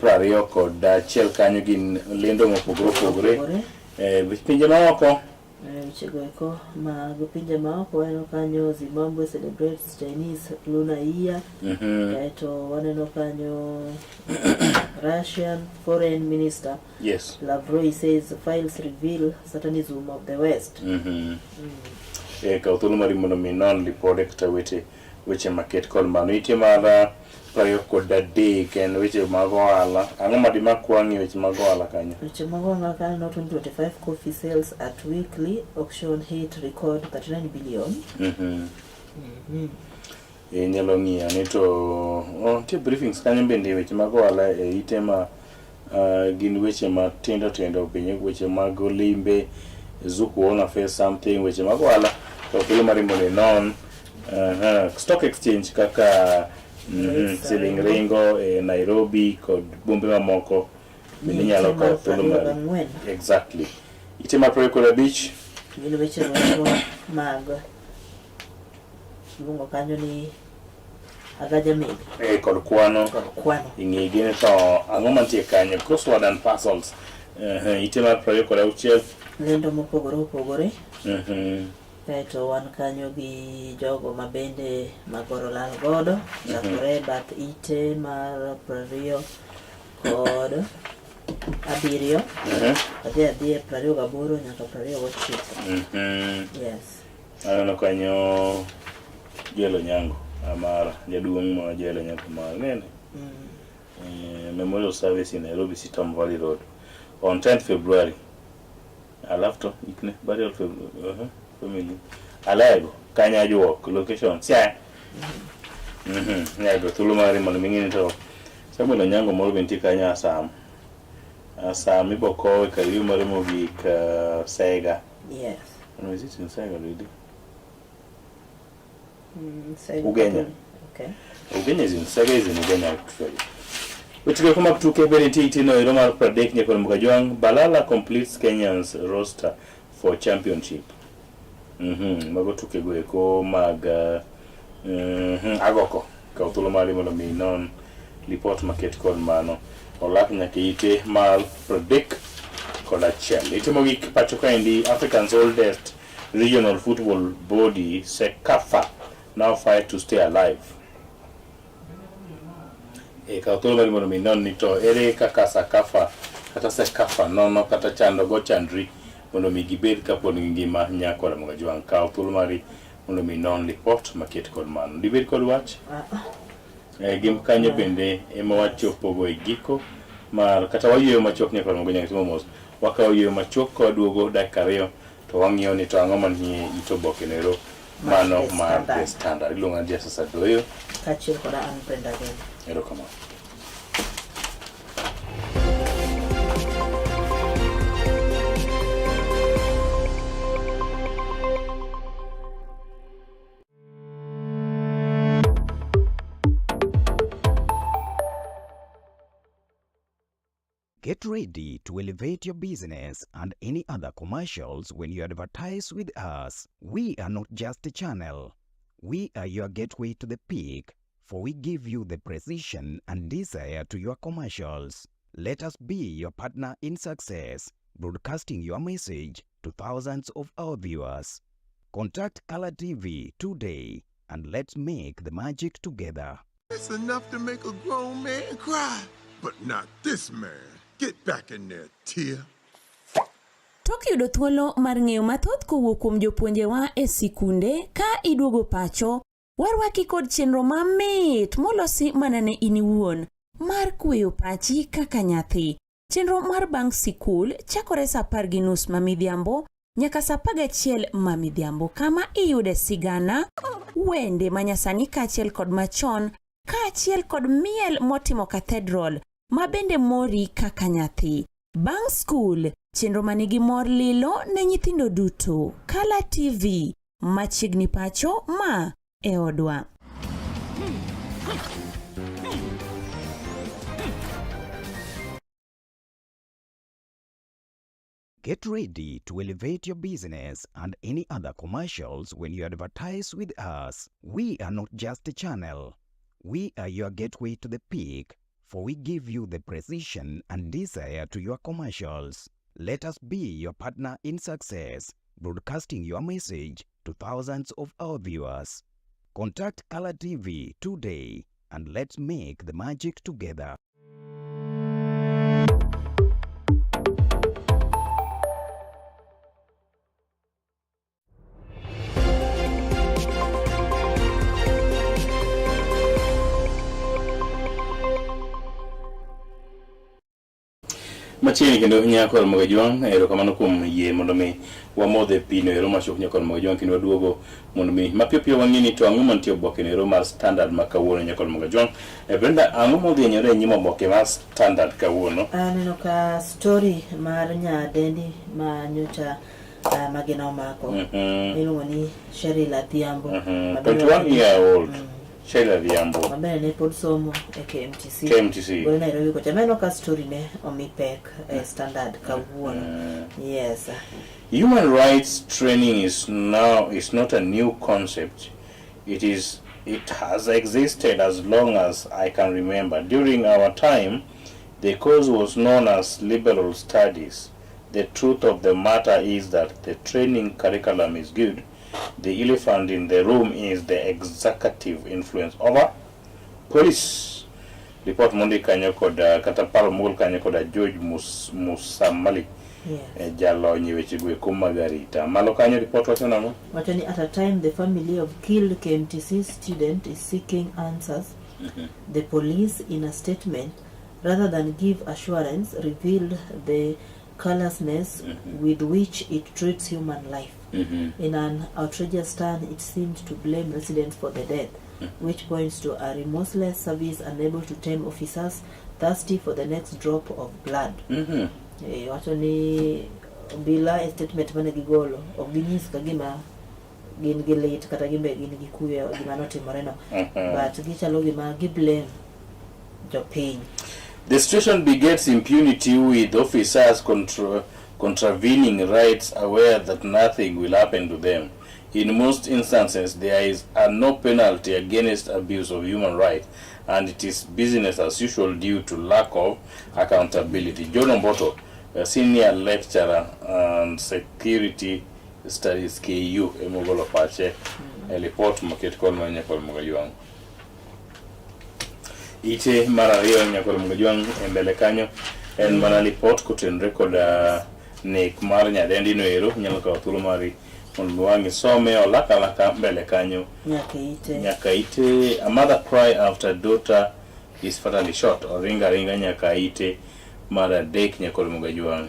21 kanyo gin lendo mopogore opogore. Opogore. Pinje maoko. Wechego eko mag pinje maoko waneno kanyo Zimbabwe celebrates Chinese Lunar Year. Kaeto waneno kanyo Russian Foreign Minister Lavrov says files reveal satanism of the West. Kaw thuolo mari mondo mi non lipode kata weche maket kod mano ite mar 23 en weche mag ohala. Ang'o madimak wang'i weche mag ohala kanyo? Weche mag ohala kanyo no 2025 coffee sales at weekly auction hit record 39 billion. Inyalo ng'iyo ni to oh, nitie briefings kanyo bende weche mag ohala e ite ma gin weche matindo tindo piny weche mag limbe Zuku wanna face something weche mag ohala to thuolo mar mondo inon stock exchange kaka siling ringo e Nairobi kod bombe mamoko bende inyalo kawo thuolo mar exactly ite mar 25 gin weche moko mag Iluongo kanyo ni Agaja Meli. Eh, kod kwano. Kod kwano. Ing'e gini to ang'o mantie kanyo? Crossword and puzzles. Ite mar 26. Lendo mopogore opogore. Kaeto wan kanyo gi jogo ma bende magoro lal godo. Chakore bath ite mar 27. Adhi adhi e 28 nyaka 29. Yes. Aneno kanyo Joel Onyango Amara, jaduong' ma Joel Onyango Amara. Nene? Memorial Service in Nairobi, Sitam Valley Road on 10th February. Alafu to ikne burial family. Alego kanya juok location Siaya. Nyalo thuolo mari mondo mi ing'e ni to Samuel Onyango moro be nitie kanyo Asam. Asam ibo kowe kar yueyo mare mogik Sega. Yes. No, is it in Sega already? Sega. Ugenya. Okay. Ugenya is in Sega is in Ugenya actually. Weche go mag tuke bende nitie itino ero mar 30 nyaka Mukajwang Balala completes Kenyan's roster for championship. Mago tuke go eko mag agoko. Kaw thuolo mari mondo mi inon lipot maket kod mano. Olak nyaka ite mar 31. Ite mogik pacho kaendi African's oldest regional football body CECAFA now fight to stay alive. E kaw thuolo mari mondo mi inon ni to ere kaka Sakafa kata CECAFA nono kata chando go chandri mondo mi gibed kapod ngima nyako Ramogi Ajwang'. Kaw thuolo mari mondo mi non lipot maket kod mano. Dibed kod wach? Gin kanyo bende ema wachopogo e giko mar kata wayueyo machuok nyaka Ramogi Ajwang' timo mos. Wakawo yueyo machuok ka waduogo dakika 2 to wang'iyo ni to ang'o manie it oboke nero mano mar The Standard. Iluonga ni Jesus Adoyo. Kaachiel koda an Brenda Geno. Erokamano. Get ready to elevate your business and any other commercials when you advertise with us. We are not just a channel. We are your gateway to the peak, for we give you the precision and desire to your commercials. Let us be your partner in success, broadcasting your message to thousands of our viewers. Contact Color TV today and let's make the magic together. It's enough to make a grown man cry, but not this man. Get back in there, Tia. Tok yudo thuolo mar ng'eyo mathoth kowuok kuom jopuonjewa e sikunde ka iduogo pacho, warwaki kod chenro mamit molosi mana ne in iwuon mar kweyo pachi kaka nyathi. Chenro mar bang' sikul chakore saa 10:30 ma midhiambo nyaka saa 11 ma midhiambo kama iyude sigana, wende manyasani kaachiel kod machon kaachiel kod miel motimo cathedral ma bende mori kaka nyathi. Bang' skul, chenro manigi mor lilo ne nyithindo duto. Kala TV, machiegni pacho ma e odwa. Get ready to elevate your business and any other commercials when you advertise with us. We are not just a channel. We are your gateway to the peak, for we give you the precision and desire to your commercials. Let us be your partner in success, broadcasting your message to thousands of our viewers. Contact Color TV today and let's make the magic together. Machiegni kendo nyako Ramogi Jwang', erokamano kuom yie mondo mi wamodhe pino ero machop nyako Ramogi Jwang' kendo waduogo mondo mi mapiyo piyo wang'e ni to ang'o mantie oboke no ero mar Standard ma kawuono nyako Ramogi Jwang'. Eh, Brenda, ang'o modhinyore e nyim oboke mar Standard kawuono? Aneno ka story mar nyadendi ma nyocha magina omako iluongo ni Cheryl Adhiambo. Ma bende 21 year old. Sheila Adhiambo. Ma bende ne pod somo e KMTC. KMTC. Bende Nairobi kocha. Maneno ka story ne omi pek e Standard kawuono. Yes. Human rights training is now is not a new concept. It is it has existed as long as I can remember. During our time, the course was known as liberal studies. The truth of the matter is that the training curriculum is good. The elephant in the room is the executive influence over police. Report mondi kanyo kod kata paro mogol kanyo kod George Musamali. Yes. Eh, jalony e weche go eko mag arita. Malo kanyo report wacho nang'o? Wacho ni at a time the family of killed KMTC student is seeking answers, the police in a statement, rather than give assurance, revealed the callousness with which it treats human life. In an outrageous turn, it seemed to blame residents for the death, which points to a remorseless service unable to tame officers thirsty for the next drop of blood. Eh, wacho ni obila e statement mane gigolo ok ginyis ka gima gin gi lit kata gimbe gin gi kuyo gima notimoreno. But gichalo gima gi blame jopiny. The situation begets impunity with officers contravening rights aware that nothing will happen to them. In most instances, there is a no penalty against abuse of human rights, and it is business as usual due to lack of accountability. John Omboto, a senior lecturer and security studies KU, emogolo pache, e report moket kod mar Nyakwar Mogajwang'. Ite mar ariyo Nyakwar Mogajwang' e mbele kanyo en mana lipot kotenore kod nek mar nyadendi no ero. Inyalo kawo thuolo mari mondo wang' isome olak alaka mbele kanyo Nyaka ite. Nyaka ite. A mother cry after daughter is fatally shot. Oringa ringa nyaka ite mar adek Nyakwar Mogajwang'.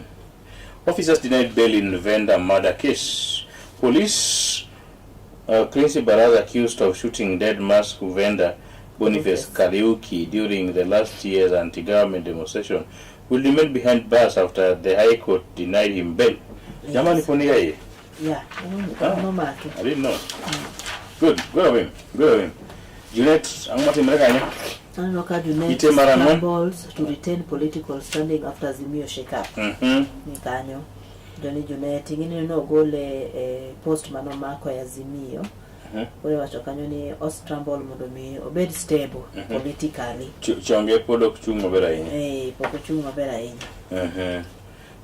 Officers denied bail in vendor murder case. Police Clancy Baraza accused of shooting dead mask vendor Boniface Kariuki during the last year's anti-government demonstration will remain behind bars after the High Court denied him bail. Jamani funika hii. Yeah, Ah. nomake. I didn't know. Good, good of him. Good of him. Junet, ang'o matimore kanyo? Aneno ka Junet Ite mar ang'wen? scrambles to retain political standing after Azimio shake-up. Ni kanyo. Johnny Junet ing'eni nogole e post manomako e Azimio. Koro iwacho kanyo ni o scramble mondo mi obed stable politically. Chonge pod ok chung' maber ahinya. Eh, pok ochung' maber ahinya.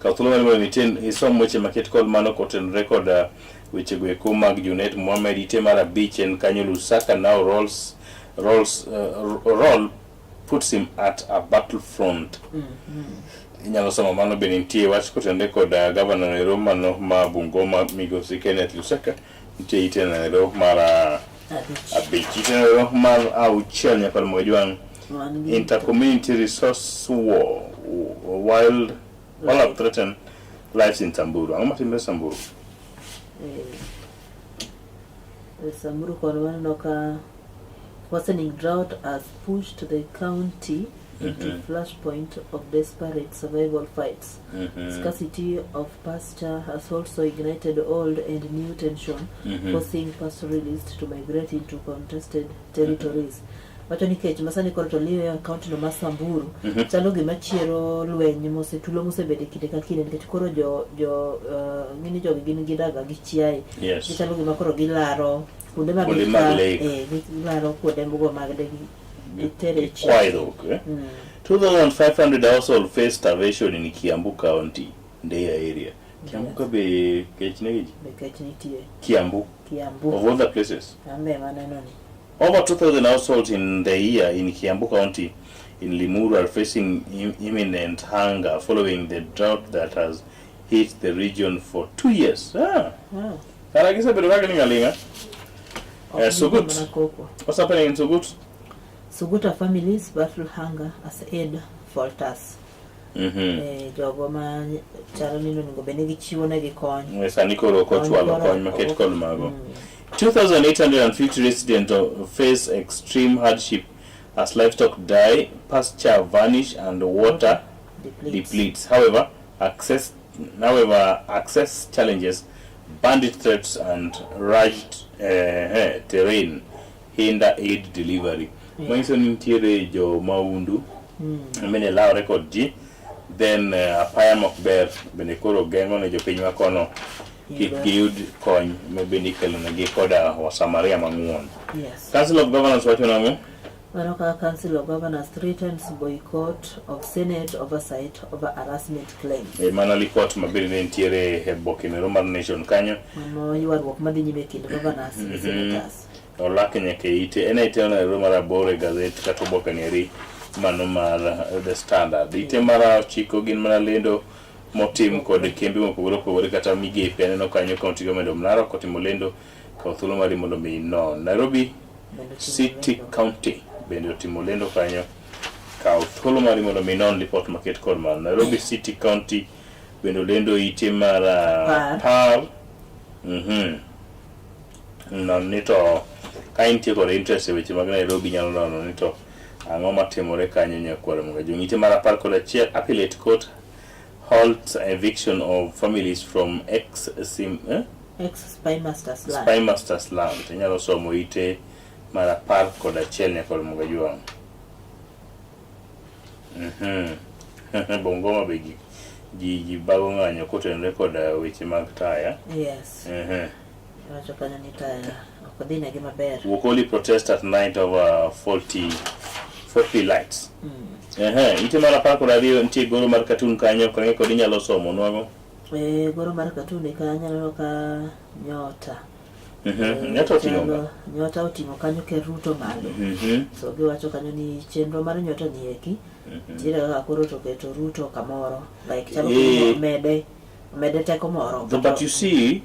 Kaw thuolo mari mondo iten isom weche maket kod mano kotenore kod weche go eko mag Junet Mohamed. Ite mar abich en kanyo Lusaka now rolls, rolls, roll puts him at a battlefront. Inyalo somo mano bende nitie wach kotenore kod gavana ero mano ma Bungoma migosi Kenneth Lusaka. Nitie ite ero mar abich. Ite ero mar auchiel nyaka Mogajwang'. Wan gi Intercommunity resource war wild all threaten lives in Samburu. Ang'o matimore Samburu? Eh, Samburu kono waneno ka worsening drought has pushed the county into flashpoint of desperate survival fights. Scarcity of pasture has also ignited old and new tension, forcing pastoralists to migrate into contested territories. Wacho ni kech masani koro to liyo e county no mar Samburu chalo gima chiero lweny mose tulo mosebedo e kinde ka kinde nikech koro jo jo ng'eni jogi gin gidaga gi chiaye. Gichalo gima koro gilaro kuonde mag Kuonde mag lek. Gilaro kuonde go mag de gitere Kwayo dhok, eh? 2500 household face starvation in Kiambu County, Ndeya area. Kiambu ka be kech negi ji? Be kech nitie. Kiambu. Kiambu. Of all the places. Ambe maneno ni. Over 2,000 households in the year in Kiambu County in Limuru are facing imminent hunger following the drought that has hit the region for 2 years. Kara gisebedo ka giling' aling'a. Ok gidhi Sugut. mana koko. What's happening in Sugut? Suguta families battle hunger as aid falters. Eh, jogo ma chalo ni onego bed ni gichiwo negi kony. Eh, sani koro ok ochwalo kony maket kod mago. 2850 residents face extreme hardship as livestock die, pasture vanish and water depletes. Depletes. However, access challenges, bandit threats and rugged terrain hinder aid delivery. Manyiso ni nitiere jo maundu mane lawre kod ji, then apaya mok ber bende koro geng'o ne jopiny makono kik giyud kony ma bende ikelonegi koda wasamaria mang'uon. Council of Governors wacho nang'o? Mano kaka Council of Governors threatens boycott of Senate oversight over harassment claims. E, mana lipot ma bende ne nitiere e oboke mero mar Nation kanyo. Mano ywaruok madhi nyime e kind governors gi senators. Olak nyaka e ite en ite no mar 8 e gazet kata oboke ni eri mano mar The Standard. Ite mar 9 gin mana lendo motim kod kembe mopogore opogore kata migepe. Aneno kanyo County Government of Narok otimo lendo, kaw thuolo mari mondo mi inon. Nairobi Bende otimo City lendo. County bende otimo lendo kanyo, kaw thuolo mari mondo mi inon lipot maket kod mano. Nairobi City County bende olendo ite mar 10. 10. Non ni to ka intie kod interest e weche mag Nairobi, inyalo nono ni to ang'o matimore kanyo nyakwar Mugajong. Ite mar 11, Appellate Court halts eviction of families from ex sim, eh? Ex spy masters land. Spy Masters land. Inyalo somo ite mar 11 nyakwar Mugajwang'. Bungoma be ji bago ng'anyo kotenore kod weche mag taya. Wacho kanyo ni taya ok odhi negi maber. Wokoli protest at night over 40 lights. Ehe, ite mar 12 nitie goro mar katun kanyo, kang'e kod inyalo somo nwago. E, goro mar katun kanyo aneno ka nyota. Nyota oting'o nga? Nyota oting'o kanyo ker Ruto malo. So giwacho kanyo ni chenro mar nyota ni eki nitiere kaka koro to keto Ruto kamoro like chalo kagima omede teko moro. But you see,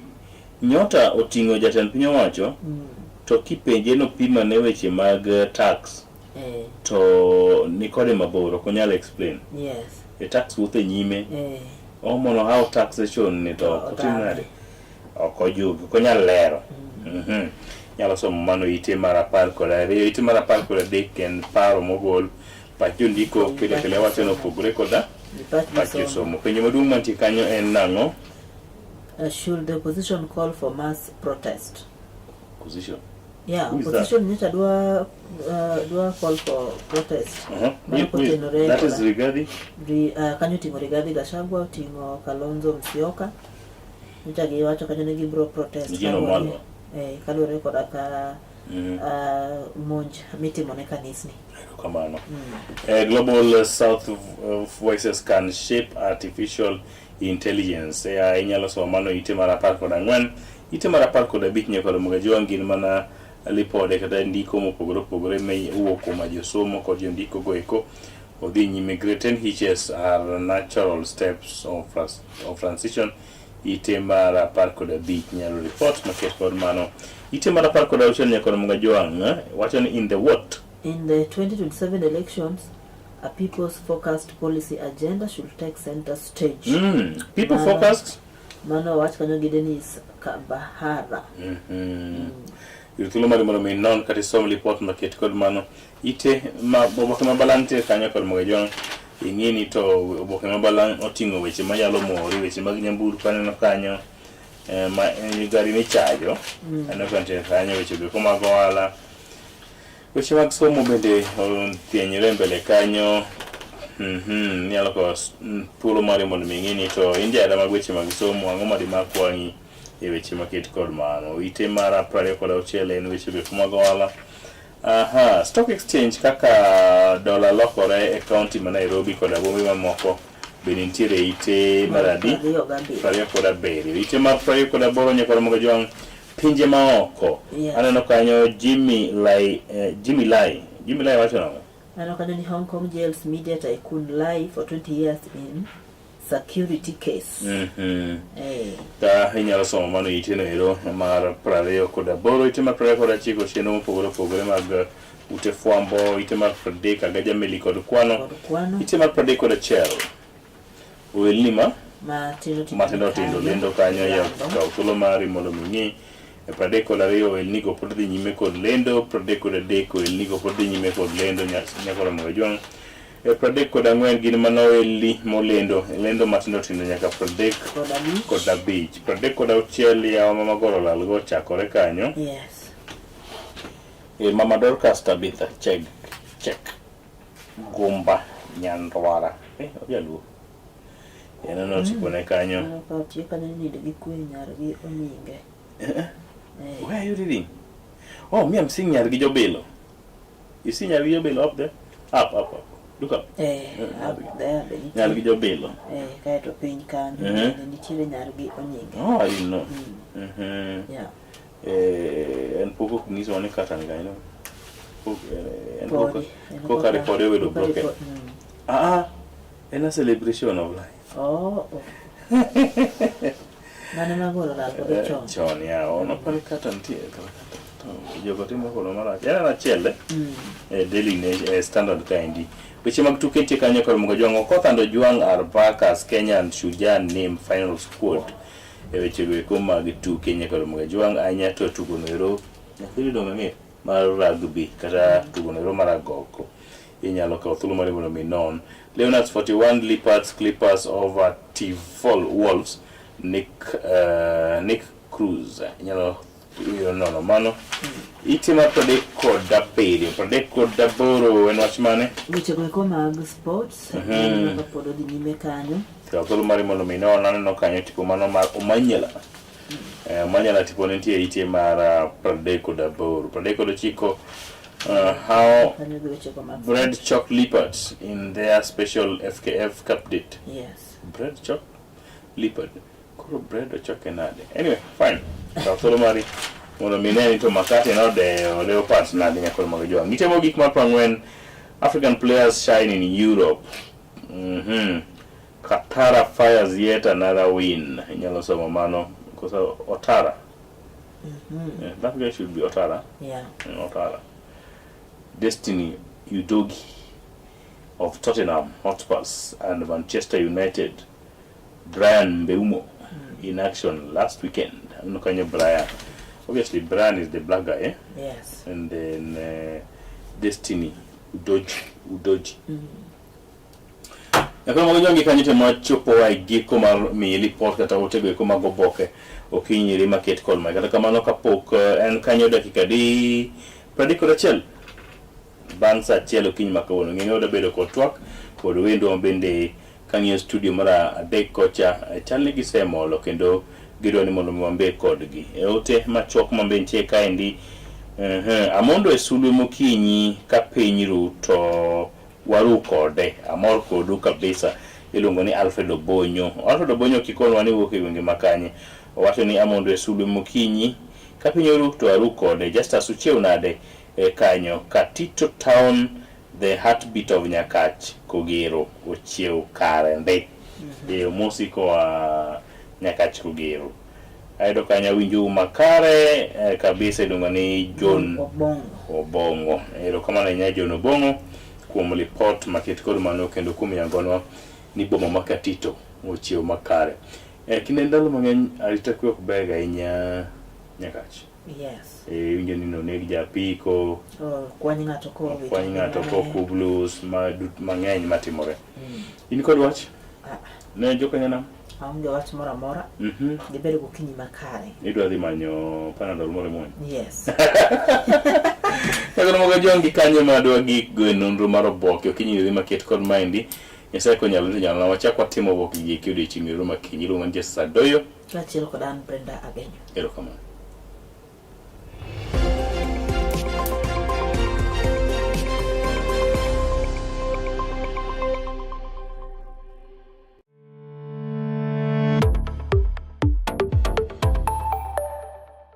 nyota oting'o jatend piny owacho to kipenje nopima ne weche mag tax to ni kode mabor, ok onyal explain. E tax wuotho e nyime. Omono how taxation ni to ok otim Otame. nade, ok ojugi, ok onyal lero. Nyalo somo mano ite mar 12. Ite mar 13 en paro mogol pach jondiko pile pile wacho ni opogore koda Gi pach pach josomo. Josomo. Penjo maduong' mantie kanyo en nang'o? Should the opposition call for mass protest? Opposition? Yeah, Who is that? opposition nyocha dwa call for protest. Mano kotenore That is Rigathi. Kanyo oting'o Rigathi Gachagua, oting'o Kalonzo Musyoka. Nyocha giwacho kanyo ni gibro protest Eugene Wamalwa. Kaluwore koda ka monj mitimo ne kanisni. Erokamano. Global South voices can shape artificial intelligence. AI, inyalo somo mano ite mar 14. Ite mar 15 nyaka Ramogi gin mana lipode kata ndiko mopogore opogore mowuok kuom josomo kod jondiko go eko odhi nyime. Grade 10 hitches are natural steps of transition. Ite mar 15 nyalo report maket kod mano. Ite mar 16 nyaka Ramogi Jwang' wacho ni in the what? In the 2027 elections, a people's focused policy agenda should take center stage. People focused? Mano wach kanyo gi Dennis Kabahara. Yud thuolo mari mondo mi inon kata isom lipot maket kod mano. Ite ma oboke ma balang' nitie kanyo kod Moga Jwang'. Ing'e ni to oboke ma balang' oting'o weche manyalo mori, weche mag nyamburko aneno kanyo, ma gari michajo, aneno ka nitie kanyo weche go mag ohala. Weche mag somo bende othianyore mbele kanyo. Inyalo kawo thuolo mari mondo mi ing'e ni to in jahera mag weche mag somo, ang'o ma dimak wang'i e weche maket kod mano. Ite mar 26 en weche go mag ohala. Aha, stock exchange kaka dola lokore e county ma Nairobi koda bombe mamoko bende nitiere ite mar adi? 27. 27. Ite mar 28 nyaka Ramogi Jwang' pinje maoko. Aneno kanyo Jimmy Lai, Jimmy Lai. Jimmy Lai wacho nang'o? Aneno kanyo ni Hong Kong jails media tycoon Lai for 20 years in security case. Ka inyalo somo mano ite no ero mar 28. Ite mar 29, chenro mopogore opogore mag ute fwambo. Ite mar 30, agaja meli kod kwano. Kod kwano. Ite mar 31. Ohelni ma Matindo tindo matindo tindo kanyo. lendo kanyo ya Lando. kaw thuolo mari mondo mi ing'i. E 32 ohelnigo pod dhi nyime kod lendo, 33 ohelnigo pod dhi nyime kod lendo nyaka Ramogi Ajwang'. E 34 gin mana ohelni molendo, lendo matindo tindo nyaka 35. 36 yawa ma magoro lalgo ochakore kanyo. Yes. E Mama Dorcas Tabitha Cheg Chek Gumba Nyandwara. Eh, ojaluo. En ono tipone kanyo. Aneno ka otiyo kanyo ni nindo gi kwe nyar gi onyinge. Eh, Where are you reading? Oh, me, I'm seeing Nyargi Jobelo. You see Nyargi Jobelo up there? Up, up, up. Look up. Eh, up there be nitie. Nyargi Jobelo. Eh, kaeto piny kanyo bende nitiere nyar gi onyinge. Oh, I didn't know. Yeah. Eh, en pok ok nyisowa ni kata ni kanyo. Pok, eh, en Podi. pok En koka koka- ripode obedo koka broken. Ah, ah, en a celebration of life. Oh. oh. Mane magoro lal godo Eh, chon. Chon, ya. Ono pare kata nitie. Kata, to jogo timo kono marach. En en achiel, eh? E Daily Nation, e Standard kaendi. Weche mag tuke nitie kanyo kod Mogo Jwang'. Okoth and Ojwang' are back as Kenya and Shujaa name final squad. E weche go eko mag tuke nyaka kod Mogo Jwang' ahinya to tugo no ero nyathini dong' ang'e mar rugby kata tugo no ero mar agoko. Inyalo kawo thuolo mari mondo mi non. Leopards 41 Leopards Clippers over Tivol Wolves Nick Cruz. Inyalo yudo nono mano. Ite mar 37, 38 en wach mane? Weche go eko mag sports aneno ka pod odhi nyime kanyo. Kaw thuolo mari mondo mi non aneno kanyo tipo mano mar Omanyala. Omanyala tipo nitie ite mar 38, 39 how Kanyo gi weche go mag bread chalk leopards in their special FKF Cup date. Yes. Bread chalk leopard. Koro bread ochoke nade? Anyway, fine. Kaw thuolo mari mondo mi ne ni to makate nodeyo leopards nade nyaka mag jwang'. Ngite mogik mar 40 African players shine in Europe. Katara fires yet another win. Inyalo somo mano. Kosa Otara. Yeah, that guy should be Otara. Yeah. Otara. Destiny Udogie of Tottenham Hotspurs and Manchester United. Brian Mbeumo in action last weekend. I'm not calling Brian. Obviously, Brian is the black guy, eh? Yes. And then Destiny Udogie. Udogie. Nyaka mago jongi kanyo to machopo e giko mar miyi lipot kata otego eko mag oboke okinyi ri maket kod mae. Kata kamano kapok en kanyo dakika di 31 bang' sa achiel okinyi ma kawuono. Ng'eny wada bedo kod twak kod wendwa ma bende kang'iyo studio mar adek kocha chal ni gisemolo kendo gidwa ni mondo mi wambe kodgi. E ote machuok ma be nitie kaendi Amondo e sulwe mokinyi ka piny ru to waru kode amor kodu kabisa. Iluongo ni Alfred Obonyo. Alfred Obonyo kikonwa ni wuok e gwenge ma kanye. Owacho ni Amondo e sulwe mokinyi ka piny oru to aru kode. Justus uchiew nade e kanyo. Katito Town the heartbeat of Nyakach Kogero ochiew kare ndi. E omosi koa Nyakach Kogero. Ayudo kanyo awinjou makare kabisa iluongo ni John Obong'o. Obong'o. Erokamano ahinya John Obong'o kuom lipot maket kod mano kendo kuom yangonwa ni boma ma Katito ochiew makare. Kinde ndalo mang'eny arita kwe ok ber ga ahinya Nyakach. Yes. Iwinjo ni noneg japiko, Oh, kwany ng'ato kowito. kwany ng'ato kokublus mang'eny matimore. In kod wach? Ne jokanyanam? Aonge wach moro amora. Gibedo gokinyi makare. Idwa dhi manyo Panadol moro imuony? Yes. Nyaka mogo jongi kanyo ma dwa gik go e nonro mar oboke okinyi dhi maket kod maendi. Nyasaye konyalo to nyalo wachak watimo oboke gi eki odiochieng' ero makinyi. Iluonga ni Jesse Adoyo. Kaachiel kod an Brenda Agenyo. Erokamano.